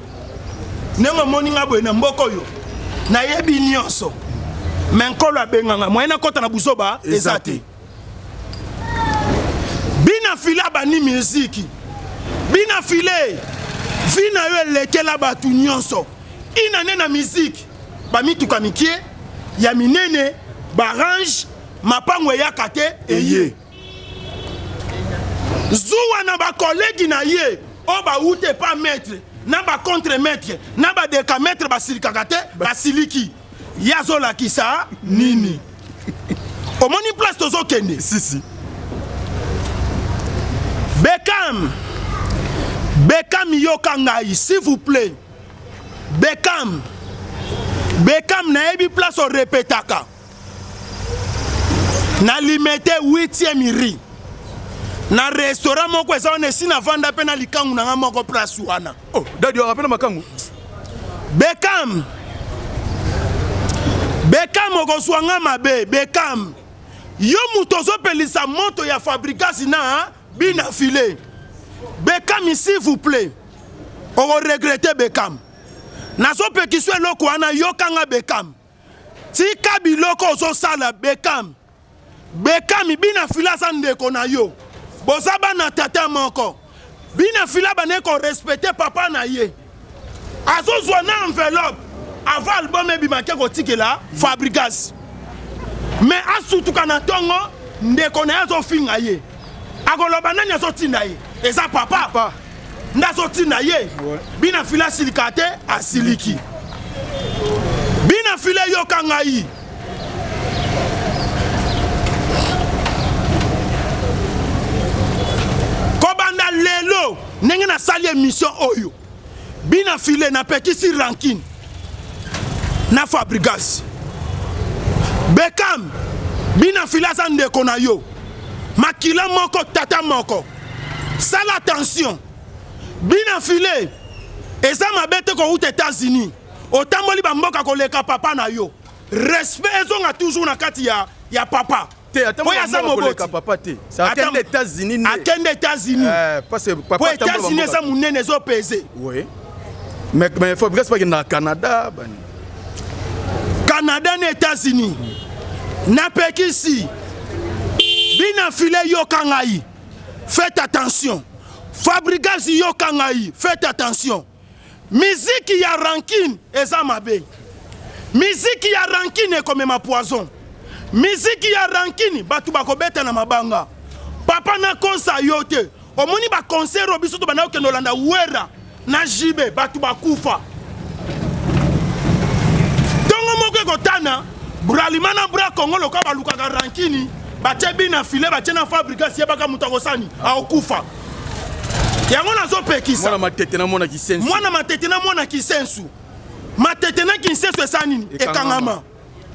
ndenge omoni nga boye na mboka oyo nayebi nyonso me nkolo abenganga moyen nakɔta na buzoba eza te Bina file abandi miziki. Bina file vi na yo elekela bato nyonso. Inane na miziki bamituka mikie ya minene barange mapango eyaka te eye zuwa na bakolegi na ye oyo bawuta epa maître na bacontre maître na badeka maître basilikaka te basiliki ye azolakisa nini omoni place tozokende sisi Beckham Beckham yoka ngai s'il vous plaît Beckham Beckham nayebi place orepetaka na limete 8e rue na restaurant moko eza wana esi navanda mpe na likangu na nga moko place wana oh dadi waka mpe na makangu Beckham Beckham okozwa nga mabe Beckham yo moto ozopelisa moto ya Fabrigas na bina filet Beckham s'il vous plaît okoregrete Beckham nazopekisa eloko wana yokanga Beckham tika biloko ozosala Beckham Beckham bina fila aza ndeko na yo boza bana tata moko bina fila bane ko respecter papa na ye azozwa na enveloppe avant album ebima ke kotikela Fabregas mais asutuka na ntongo ndeko na ye azofinga ye akoloba nani azotinda ye eza papa, papa. nde azotinda ye bina file asilika te asiliki bina file yoka ngai kobanda lelo ndenge nasali emission oyo bina file napekisi rankine na fabrigas bekam bina file aza ndeko na yo makila moko tata moko sala attention bina file eza mabe te kowuta Etats-Unis otamboli bamboka koleka papa na yo respect ezonga toujours na kati ya, ya papa te oyo aza moboti papa te akende États-Unis nde akende États-Unis eh, parce que papa po États-Unis eza monene ezo pese oui mais mais Fabrice pas na Canada bani Canada na États-Unis mm. Napekisi bina file, yoka ngai, faites attention. Fabregas, yoka ngai, faites attention. Miziki ya rancune eza mabe. Miziki ya rancune ekomema poison. Miziki ya rancune, bato bakobeta na mabanga. Papa, nakosa yo te. Omoni baconcert oyo biso tobanda kokende olanda Wera na JB, bato bakufa. Ntongo moko ekotana Bralima na Bra Congo, lokola balukaka rancune, batie bina file, batie na Fabregas, yebaka moto akosani akokufa. Yango nazopekisa. Mwana Matete na mwana Kisensu. Mwana Matete na mwana Kisensu. Matete na Kisensu esa nini? Ekangama.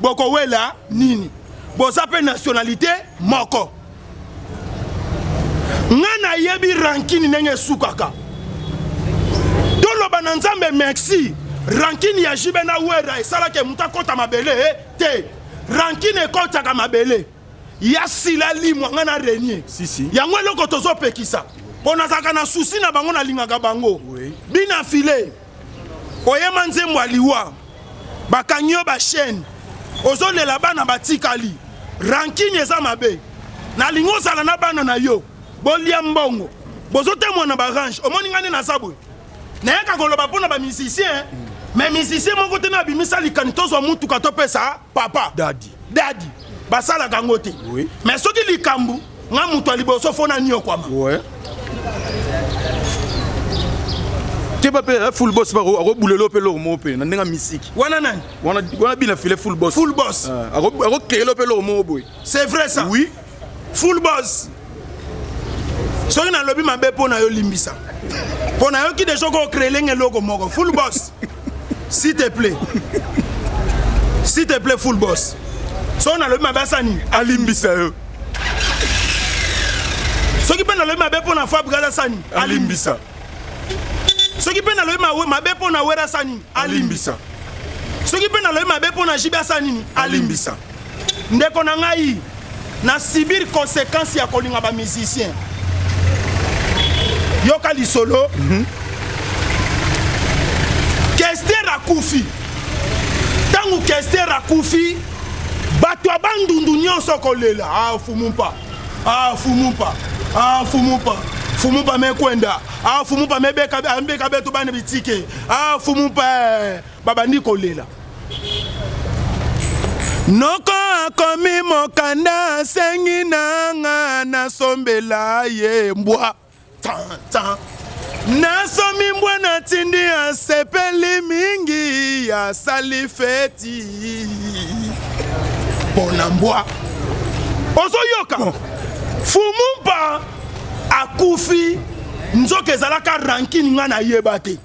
Bokowela nini? Boza mpe nationalité moko. Nga nayebi rancune ndenge esukaka. Toloba na Nzambe merci. Rancune ya JB na Wera esalaki moto akɔta mabele te. Rancune ekɔtaka mabele ya sila limwa. Nga na renie. Si, si. Yango eloko tozopekisa, mpo nazalaka na susi na bango, nalingaka bango. Bina file oyema nzembo ya liwa, bakangi yo bachaîne, ozolela bana batikali. Rancune eza mabe. Nalingi ozala na bana na yo, bolia mbongo, bozotemwa na barange. Omoni ngai nde naza boye, nayaka koloba mpo na bamusicien, mais musicien moko te na abimisa likani tozwa mutuka topesa papa Dadi. Dadi basalaka yango te. Mais soki likambo nga moto ya liboso fo naniokwama. Keba mpe full boss akobulelo mpe eloko moko mpe na ndenge ya misiki. Wana nani? Wana bina file full boss. Full boss. Akokeyelo mpe eloko moko boye. C'est vrai ça. Oui. Full boss, soki nalobi mabe mpo na yo, limbisa, mpo nayoki deja okocréer eloko moko. Full boss, s'il te plaît, s'il te plaît, full boss, soki nalobi mabe, asa nini? Alimbisa yo. Soki mpe nalobi mabe mpo na Fabregas, asa nini? Alimbisa. Soki mpe nalobi mabe mpo na Wera, asa nini? Alimbisa. Soki mpe nalobi mabe mpo na JB, asa nini? Alimbisa. Ndeko na ngai, na subir conséquence ya kolinga bamusicien. Yoka lisolo. Kester akufi. Ntango Kester akufi, bato ya Bandundu nyonso kolela: "Ah, Fumumpa, ah, Fumumpa, ah, Fumumpa, Fumumpa mekwenda, ah, Fumumpa mebeka ambeka beto bana bitike, ah, Fumumpa." Babandi kolela. Noko akomi mokanda, asengi nanga nasombela ye mbwa. Tan, nasomi mbwa, natindi, asepeli mingi, asali feti mpona mbwa. Ozoyoka, Fumumpa akufi, nzoka ezalaka rancune. Nga nayeba te.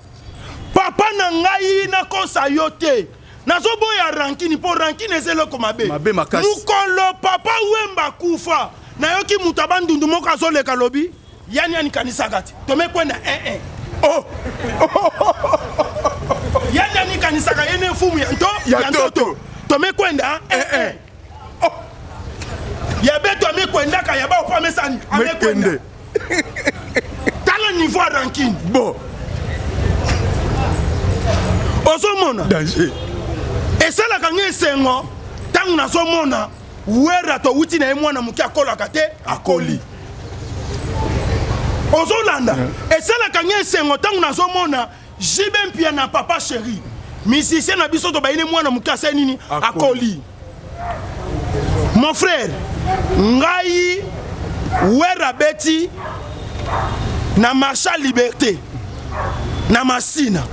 Papa na ngai, nakosa yo te, nazoboya rancune mpo rancune eza eloko mabe. Mabe makasi. Mokolo papa Wemba kufa, nayoki moto abandundu moko azoleka, lobi yani yani kanisaka ti tomekwenda 1 Oh. Yani yani kanisaka ye ne mfumu ya nto ya ntoto. Tomekwenda 1 oh. Ya beto amekwendaka ya bao mpo amesani amekwenda. Mekende. Tala niveau ya rancune. Bon. Ozomona danger. Esalaka nga esengo ntango nazomona Wera, towuti na ye mwana moke, akolaka te, akoli. Ozolanda, esalaka nga esengo ntango nazomona JB Mpia na papa chéri, musicien na biso, tobayini mwana moke, asali nini? Akoli. Mon frère, ngai Wera beti na Marshal Liberté na Masina,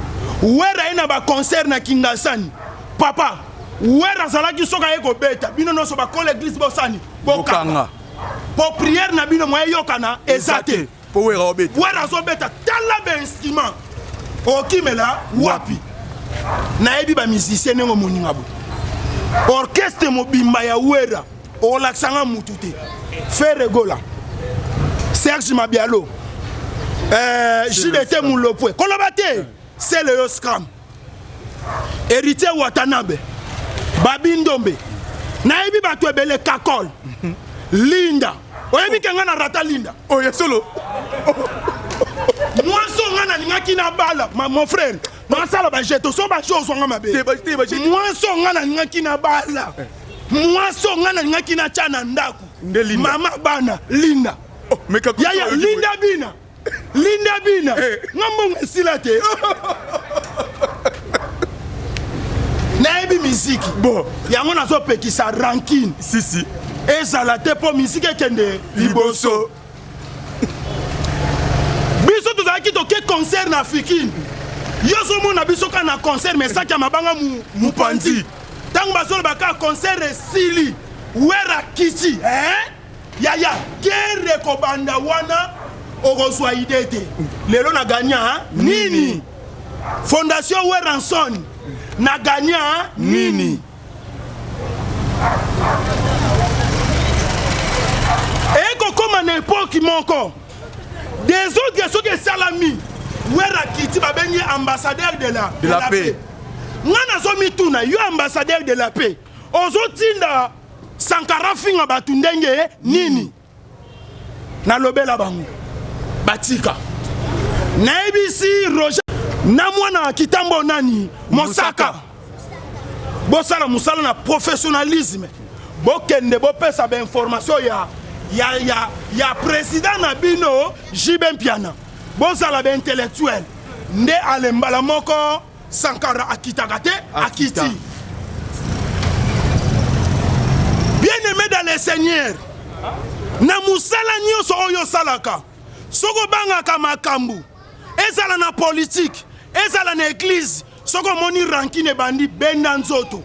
Wera ye na baconcert na Kingasani. Papa Wera azalaki, soki aye kobeta, bino nyonso bakola église bosani bokanga, po prière na bino moye eyokana eza te. Po Wera obeta. Wera azobeta, tala bainstrument, okimela wapi? Nayebi bamusicien ndenge moninga bo orchestre mobimba ya Wera, olakisanga mutu te. Ferre Gola, Serge Mabialo, JDT Mulopwe, koloba te, Sele yo Scram, Héritier Watanabe, Babi Ndombe, nayebi bato ebele, Kakol, Linda. Oyebi ke ngai na rata Linda? Oyo solo. Mwasi oyo ngai nalingaki na bala, mon frère, nasala bajeto so baje ozwanga mabe. Mwasi oyo ngai nalingaki na bala. Mwasi oyo ngai nalingaki natya na ndako, mama bana Linda. Oh, yaya Linda bina Linda bina eh. Nga mbongo esila te. Nayebi miziki bon, yango nazopekisa rancune si si ezala te mpo miziki ekende liboso. Biso tozalaki toke concert na Fikine, yo ozomona biso kaka na concert, mais saki ya mabanga mopanzi. Ntango bazoloba kaka concert esili, Wera kiti eh? Yaya, guerre ekobanda wana, okozwa ide te. Lelo na gagna nini? Fondation Werrason na gagna nini? Ekokoma na epoke moko desordre soki esalami, Wera kiti babengi ambassadeur de la, de la paix. Nga nazomituna, yo ambassadeur de la paix ozotinda Sankara finga bato ndenge nini? Nalobela bango batika. Nayebisi Roger na mwana kitambo nani Mosaka, bosala mosala na professionnalisme, bokende bopesa bainformation ya, ya, ya, ya président na bino JB Mpiana, bozala baintellectuel nde ale mbala moko. Sankara akitaka te, akiti. Bien-aimé dans le Seigneur, na mosala nyonso oyo osalaka, soki obangaka makambo, ezala na politike, ezala na eglise, soki omoni rancune ebandi, benda nzoto.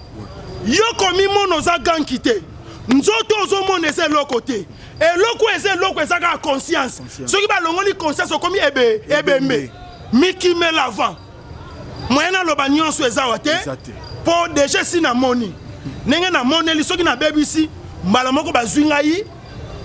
Yo komimona oza ganki te, nzoto ozomona eza eloko te. Eloko eza eloko, eza kaka conscience. Soki balongoli conscience, okomi ebe ebembe. Mikimela avant. Moyen naloba nyonso eza awa te, mpo deja esi namoni ndenge namoneli. Soki nabebisi mbala moko, bazwi ngai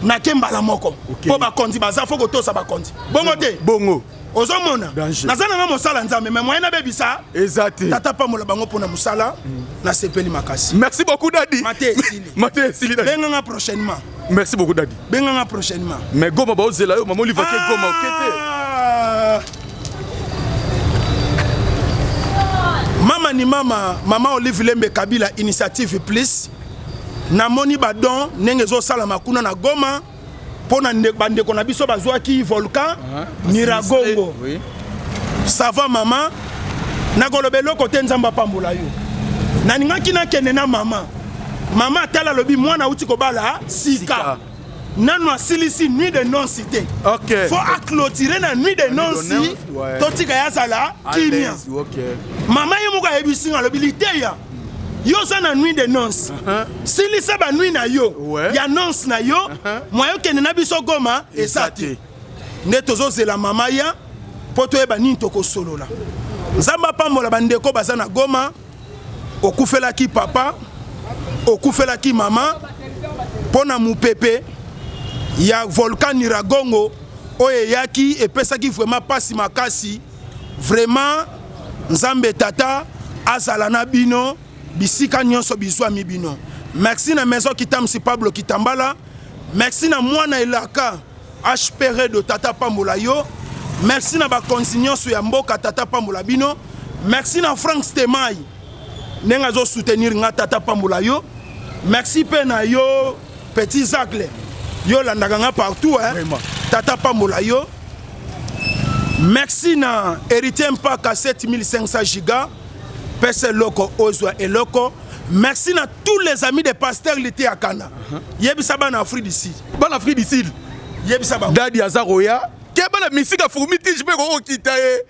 nake mbala moko, mpo bakonzi baza fo kotosa bakonzi. Bongo te? Bongo. Ozomona naza nanga mosala Nzambe, mais moyen nabebisa eza te. Tata pambola bango mpona mosala, nasepeli makasi. Merci beaucoup Dadi. Mate esili. Mate esili Dadi. Benganga prochainement. Merci beaucoup Dadi. Benganga prochainement. Mais Goma baozela yo, mama Olive ake Goma oke te. Mama ni mama, mama Olive Lembe Kabila Initiative Plus, namoni badon ndenge ezosalama kuna na Goma mpo na bandeko na biso bazwaki volcan Nyiragongo. Ça va mama, nakoloba eloko te, Nzambe apambola yo. Nalingaki nakende na mama, mama atala alobi mwana auti kobala sika, nanu asilisi nuit de nonce te. Faut aclôturer na nuit de nonce, totika ye azala kimia. Mama ye moko ayebisi nga, alobi liteya yo oza na nuit de nonce, silisa banuit na yo ya nonce na yo, moyen okende na biso Goma eza te. Nde tozozela mama ya mpo toyeba nini tokosolola. Nzambe apambola bandeko baza na Goma. Okufelaki papa, okufelaki mama mpo na mopepe ya volcan Nyiragongo oyo eyaki epesaki vraiment pasi makasi. Vraiment Nzambe tata azala na bino bisika nyonso bizwami bino. Merci na maison Kitamsi Pablo Kitambala, merci na mwana elaka HPR de tata pambola yo, merci na bakonzi nyonso ya mboka, tata pambola bino, merci na Frank Stemay ndenge azo soutenir nga, tata pambola yo, merci pe na yo petit Zacle, yo landaka nga partout hein? Tata pambola yo. Merci na Héritier Mpaka 7500 giga pesa eloko ozwa eloko. Merci na tous les amis de Pasteur Lité Akana. Yebisa bana Afrique du Sud. Bana Afrique du Sud. Yebisa bango. Dadi aza koya. Ke bana misika fourmi tige pe kokokita ye.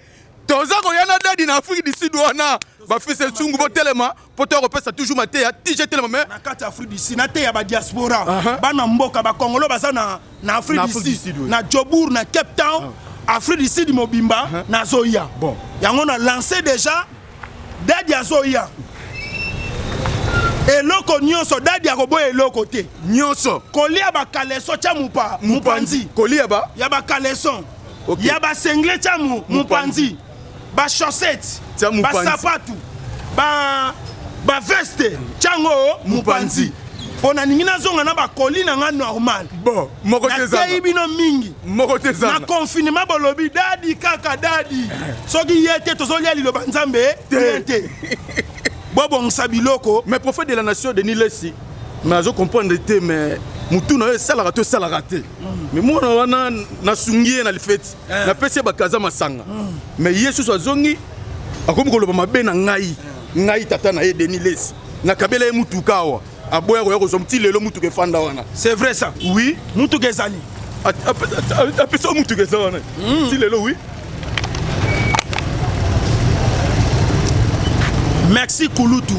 Toza koya na Dadi na Afrique du Sud wana. Ba fils esungu botelema po to kopesa toujours mateya tige telema mais na kati Afrique du Sud na teya ba diaspora. Bana mboka ba Congolo baza na na Afrique du Sud, na Jobourg, na Cape Town, Afrique du Sud mobimba nazoya. Bon. Yango na lancé déjà Dadi azoya. Eloko nyonso Dadi akoboya eloko te. Nyonso. Kolia ba caleçon tia mupa mupanzi. Kolia ba ya ba caleçon. Ya ba singlet tia mu mupanzi. Ba chaussettes, ba sapatu, ba ba veste tiango mupanzi. Mpo nalingi nazonga na bakoli na nga normal. Bon, moko te zanga. Nateyi bino mingi. Moko te zanga. Na confinement bolobi dadi kaka dadi. Soki ye te tozolia liloba Nzambe te. Te. Bobongisa biloko. Mais prophète de la nation Denis Lessi, Mais azo comprendre te, mais mutu na yo esalaka to esalaka te. Mais mwana wana nasungi ye na lifeti, napesi ye bakaza masanga, mais ye susu azongi akomi koloba mabe na ngai. Ngai tata na ye Denis Lessi, nakabela ye mutuka awa, aboya koya kozwa. Ti lelo mutuka efanda wana. C'est vrai ça? Oui. Mutuka ezali. Apesa mutuka eza wana ti lelo, oui. Merci kulutu.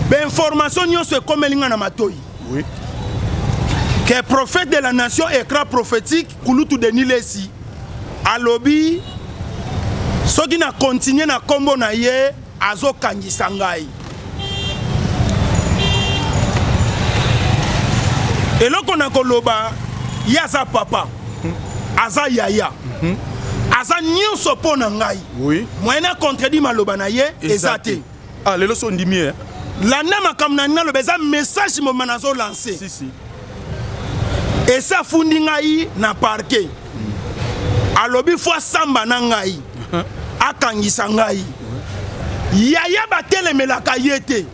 Bainformation nyonso ekomeli nga na matoi que prophète de la nation, écran prophétique, kulutu Denis Lessi alobi soki na continue na nkombo na ye, azokangisa ngai. Eloko na koloba, ye aza papa, aza yaya, aza nyonso mpo na ngai. Moyen na contredit maloba na ye eza te. Ah, lelo so ondimi ye. Landa makambo na naloba, eza message moma nazolancer. Si, si. Esi afundi ngai na parquet, alobi fo asamba na ngai, akangisa ngai. Yaya batelemelaka ye te.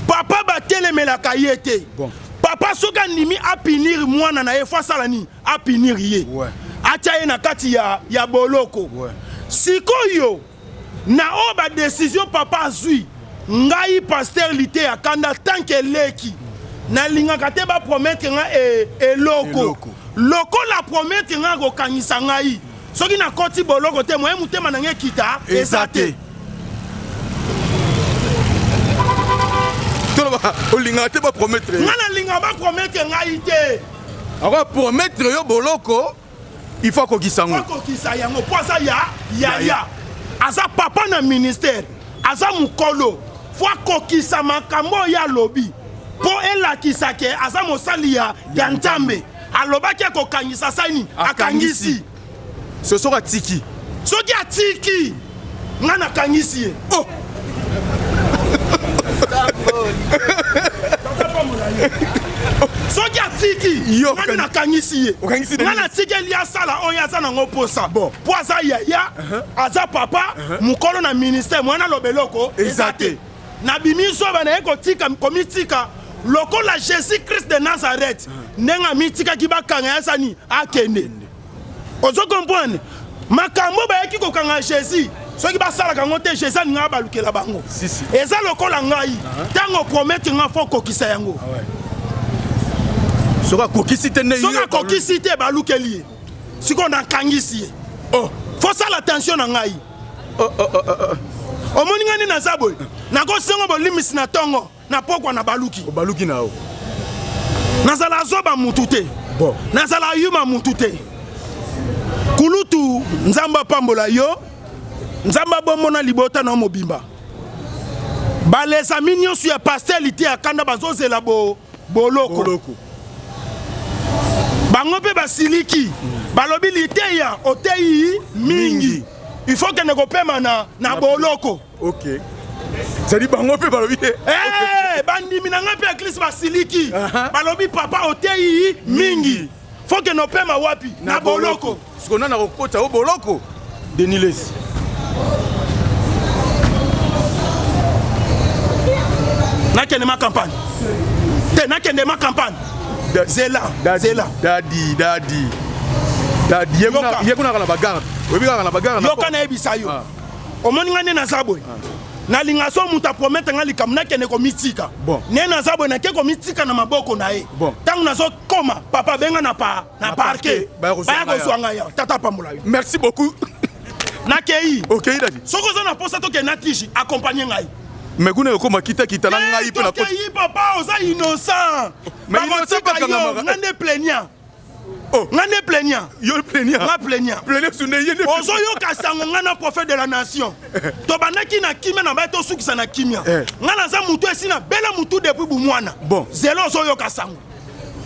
Papa batelemelaka ye te. Papa soki andimi apunir mwana na ye, fo asala nini? Apunir ye. Atia ye na kati ya boloko. Sikoyo na oyo badécision papa azwi, ngai pasteur Liteya Kanda, tant que leki, nalingaka te bapromettre nga eloko. Lokola promettre nga akokangisa ngai soki nakoti boloko te, moye motema na ngai ekita eza te. Toloba olingaka te bapromettre. Nga nalingaka bapromettre ngai te. Ako promettre yo boloko, il faut akokisa yango. Akokisa yango mpo aza ya yaya, aza papa na ministère, aza mokolo, fo akokisa makambo oyo alobi mpo elakisa ke aza mosali ya Nzambe. Alobaki akokangisa sani, akangisi. So soki atiki? Soki atiki, nga nakangisi ye. Oh! Soki atiki, nga nakangisi ye. Nga natikeli asala oyo aza nango mposa, mpo aza yaya, aza papa, mokolo na ministère. Mwana aloba eloko eza te. Nabimi zoba, naye kotika komitika lokola Jésus Christ de Nazareth, ndenge amitikaki bakanga ya sani akende. Ozo comprendre? Makambo bayaki kokanga Jésus, soki basalaka yango te, Jésus alingaka balukela bango. Eza lokola ngai, ntango promettre nga, fo okokisa yango. Soki akokisi te nde? Soki akokisi te, balukeli ye. Sikoyo nakangisi ye. Oh. Fosala attention na ngai. Omoni ngai nde naza boye, nakosengo bolimisi na ntongo, na pokwa na baluki. Obaluki na yo. Nazala zoba mutu te. Bon. Nazala yuma mutu te. Kulutu, Nzambe apambola yo, Nzambe abomona libota na mobimba. Balesami nyonso ya pasteur Liteya Kanda bazozela bo boloko, boloko. Bango mpe basiliki, balobi liteya oteyi mingi, il faut kende kopema na boloko. Ok, c'est-à-dire bango mpe balobi te. Eh, bandimi na ngai mpe ya Krist basiliki, balobi papa oteyi mingi, faut kende opema wapi? Na boloko. Sikoyo nani akokota o boloko? Denis Lessi. Nakende ma campagne te, nakende ma campagne. Zela, zela. Dadi, dadi, dadi, ye kuna kaka na bagarde, oyebi kaka na bagarde. Yoka, nayebisa yo. Omoni ngai nde naza boye, nalinga so moto apromettre ngai likambo, nakende komitika. Nde naza boye, nake komitika na maboko na ye. Ntango nazokoma, papa benga na pa na parquet, baya kozwa ngai ya tata apambola yo. Merci beaucoup. Nakei. Okei, dadi. Soki oza na posa tokende na tishi, accompagne ngai. Mais kuna ekoma kitakita na ngai mpe. Tokei papa, oza innocent. Bakotika yo, nga nde plaignant. Oh. Nga nde plaignant. Yo plaignant? Nga plaignant. Plaignant sunde ye nde. Ozoyoka sango, nga na prophète de la nation tobandaki na kimia na bai, tosukisa na kimia. Nga naza mutu esi na bela mutu depuis bumwana. Bon. Zelo, ozoyoka sango,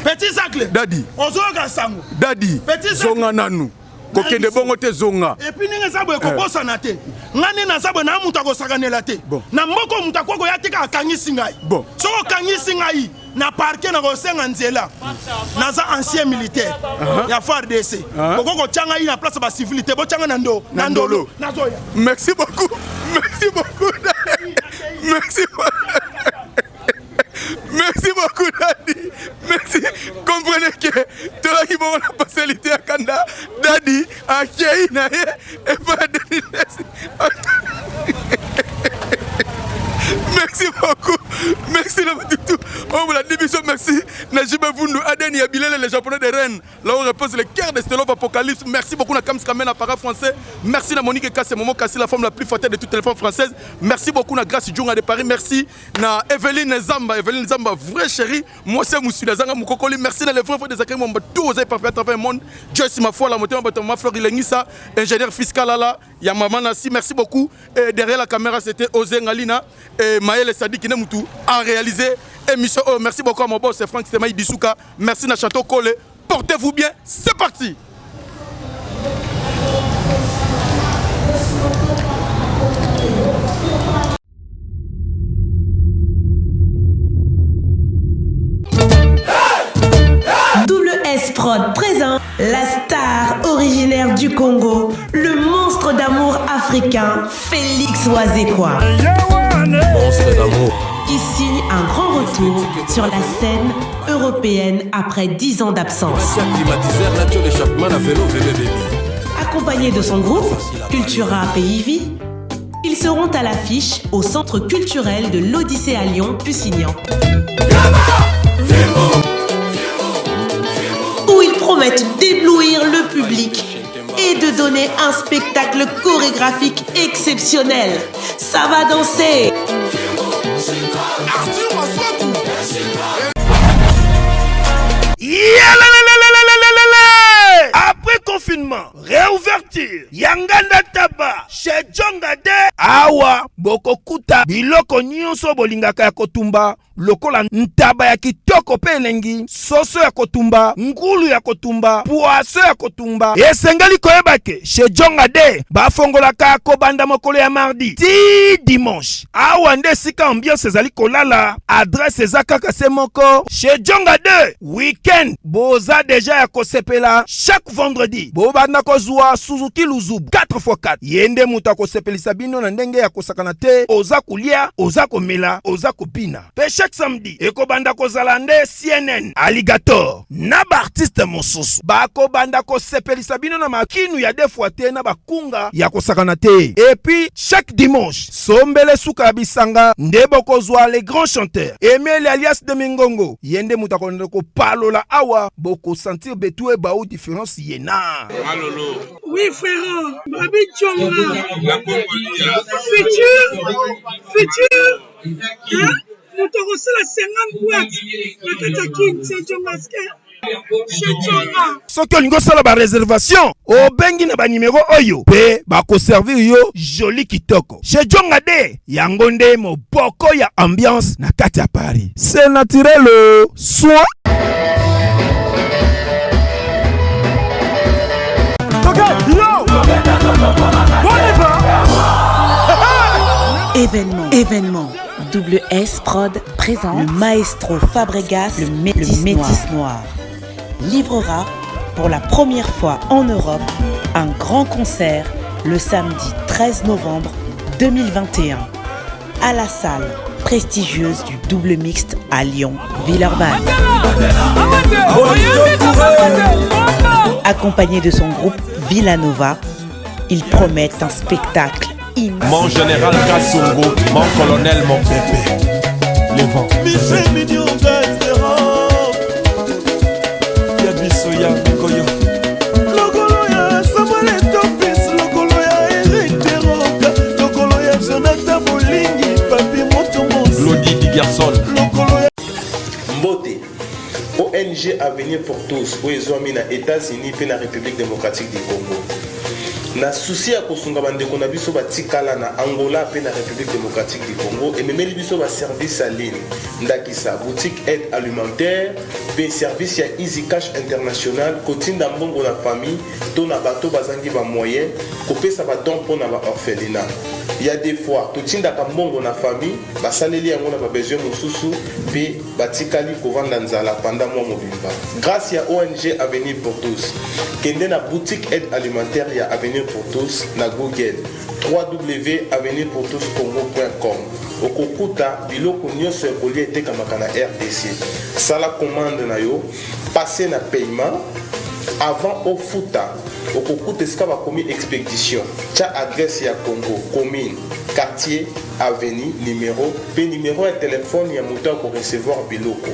petit Zacle. Dadi. Ozoyoka sango. Dadi. Petit Zacle. Zonga nanu, kokende bongo te, zonga. Et puis ndenge eza boye, kobosana te, nga nde naza boye, na moto akosakanela te. Na mboka moto akoki koya te kaka akangisi ngai. Soki okangisi ngai na parquet, na kosenga nzela. Naza ancien militaire ya FARDC. Bokoki kotya ngai na place ya bacivile te, botya ngai na ndo na ndolo, nazoya. Merci beaucoup, merci beaucoup, merci. Merci beaucoup Dadi. Merci. Comprenez que tolaki bongo na pasalité ya kanda Dadi akei na ye epai ya Denis Lessi. Merci beaucoup. Merci na batutu. Oh, bolandi biso merci na JB Vundu Adeni ya Bilele le japonais de Rennes. Là où repose le cœur de Stelov Apocalypse. Merci beaucoup na Kams Kamen, appareil français. Merci na Monique Kasse, Momo Kassi, la femme la plus fatale de toutes les femmes françaises. Merci beaucoup na Grâce Djunga de Paris. Merci na Evelyne Zamba, Evelyne Zamba, vraie chérie. Moi c'est Moussula Zanga Mukokoli. Merci na les vrais frères des Akari Mwamba, tous aux éparpillés à travers le monde. Joyce Mafola, la moto Mbato, Ma Fleur Ilengisa, ingénieur fiscal là, ya Maman Nassi. Merci beaucoup. Et derrière la caméra, c'était Osé Ngalina et Maël Sadik Nemoutou a réalisé émission. Oh, merci beaucoup à mon boss, Franck Semaï Bissouka. Merci na Château Kole. Portez-vous bien. C'est parti. WS Prod présente la star originaire du Congo, le monstre d'amour africain, Félix Wazekwa. Monstre d'amour. Qui signe un grand retour sur la scène européenne après 10 ans d'absence. Accompagné de son groupe, Cultura Pays Vie, ils seront à l'affiche au Centre culturel de l'Odyssée à Lyon, Pusignan. Où ils promettent d'éblouir le public et de donner un spectacle chorégraphique exceptionnel. Ça va danser! Après confinement, réouverture ya nganda taba chez Djonga de awa bokokuta biloko nyonso bolingaka ya kotumba lokola ntaba ya kitoko mpe elengi, soso ya kotumba, ngulu ya kotumba, poaso ya kotumba. Esengeli koyeba ke chez Djonga de bafongolaka kobanda mokolo ya mardi ti dimanche. Awa nde esika ambiance ezali kolala, adresse eza kaka se moko chez Djonga de week-end boza deja ya kosepela chaque vendredi bobanda kozwa Suzuki Luzubu 4x4 ye nde moto akosepelisa bino na ndenge ya kosakana te oza kolia oza komela oza kobina pe chaque samedi ekobanda kozala nde CNN Alligator na baartiste mosusu bakobanda kosepelisa bino na makinu ya deux fois te na bakunga ya kosakana te et puis chaque dimanche sombele suka ya bisanga nde bokozwa les grands chanteurs Emile alias de Mingongo ye nde moto akolanda kopalola awa bokosentir betu ebau différence ye na Malolo. Oui frère, Babi Djonga. La Congolia. Futur, futur, hein? Moto akosala 50 boîte na kati ya Kin, c'est Djonga soki olingi osala bareservation obengi na banimero oyo mpe bakoservir yo joli kitoko chez Djonga de yango nde moboko ya ambiance na kati ya Paris c'est naturel soin. Événement, événement. Double S Prod présente le maestro Fabregas, le métis, le métis noir. Livrera pour la première fois en Europe un grand concert le samedi 13 novembre 2021 à la salle prestigieuse du double mixte à Lyon, Villeurbanne. Accompagné de son groupe Villanova, il promet un spectacle immense. Mon général Kassongo, mon colonel, mon bébé. Les vents. Ya biso ya koyo. Lokolo ya Samuel Etopis, lokolo ya Eric Teroka, lokolo ya Jonathan Bolingi, Papi Motomo, Glody Digerson. Lokolo ya Mbote. ONG Avenir pour tous oyo ezwami na États-Unis mpe na République démocratique du Congo. Na souci ya kosunga bandeko na biso batikala na Angola mpe na République démocratique du Congo, ememeli biso ba service ya ligne, ndakisa boutique aide alimentaire mpe service ya Easy Cash International, kotinda mbongo na famille to na bato bazangi ba moyen, kopesa ba don mpo na ba orphelinat. Ya des fois totindaka mbongo na famille, basaleli yango na ba besoin mosusu mpe batikali kovanda nzala pendant mois mobimba. Grâce ya ONG Avenir pour tous, kende na boutique aide alimentaire ya Avenir pour tous na Google www.avenirpourtouscongo.com okokuta biloko nyonso ya kolia etekamaka na RDC. Sala commande na yo, passe na paiement avant ofuta okokuta esika bakomi expedition tya adresse ya Congo commune quartier avenue numero mpe numero ya telefone ya moto akorecevoir biloko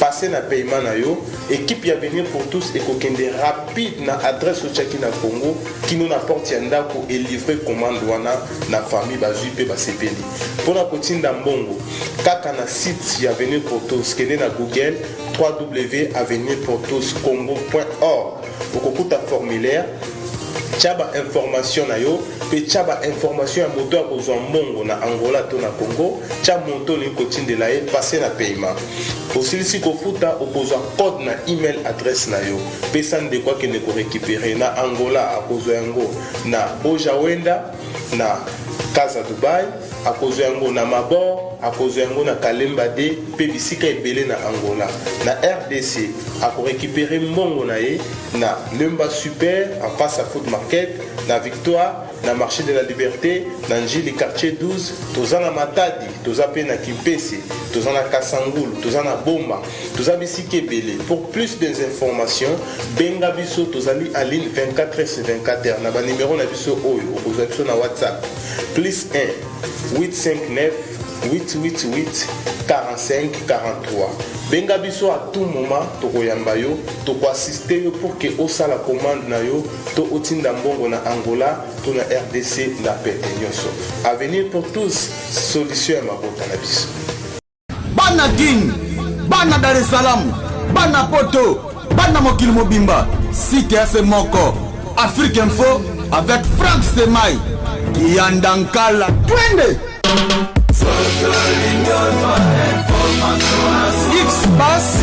passe na paiement na yo ekipe ya avenir pour tous ekokende rapide na adresse otyaki na Congo kino na porte ya ndako elivre commande wana na famille bazwi mpe basepeli mpo na kotinda mbongo kaka na site ya avenir pour tous kende na Google www.avenirpourtouscongo.org okokuta formulaire tya bainformation na yo mpe tya bainformation ya moto akozwa mbongo na Angola to na Congo tya moto olingi kotindela ye passe na paiement osilisi kofuta okozwa code na email adresse na yo pesa ndeko akende korécupere na Angola akozwa yango na Bojawenda na Casa Dubai akozwa yango na Mabor akozwa yango na Kalemba de mpe bisika ebele na Angola na RDC akorécupere mbongo na ye na Lemba Super en face à Food Market na Victoire na Marché de la Liberté na Njili quartier 12 toza na Matadi toza mpe na Kimpese toza na Kasangulu toza na Boma toza bisika ebele pour plus des informations benga biso tozali en ligne 24 h 24 h na banimero na biso oyo okozwa biso na WhatsApp plus 1 859 888 45 43 benga biso à tout moment tokoyamba yo tokoassiste yo pour ke osala commande na yo to otinda mbongo na Angola to na RDC na pete nyonso avenir pour tous solution ya mabota na biso. Bana Kin, bana Dar es Salaam, bana Poto, bana mokili mobimba, site ya se moko, Afrique Info avec Frank Stemay, Kiyanda Nkala, twende! X-Bass.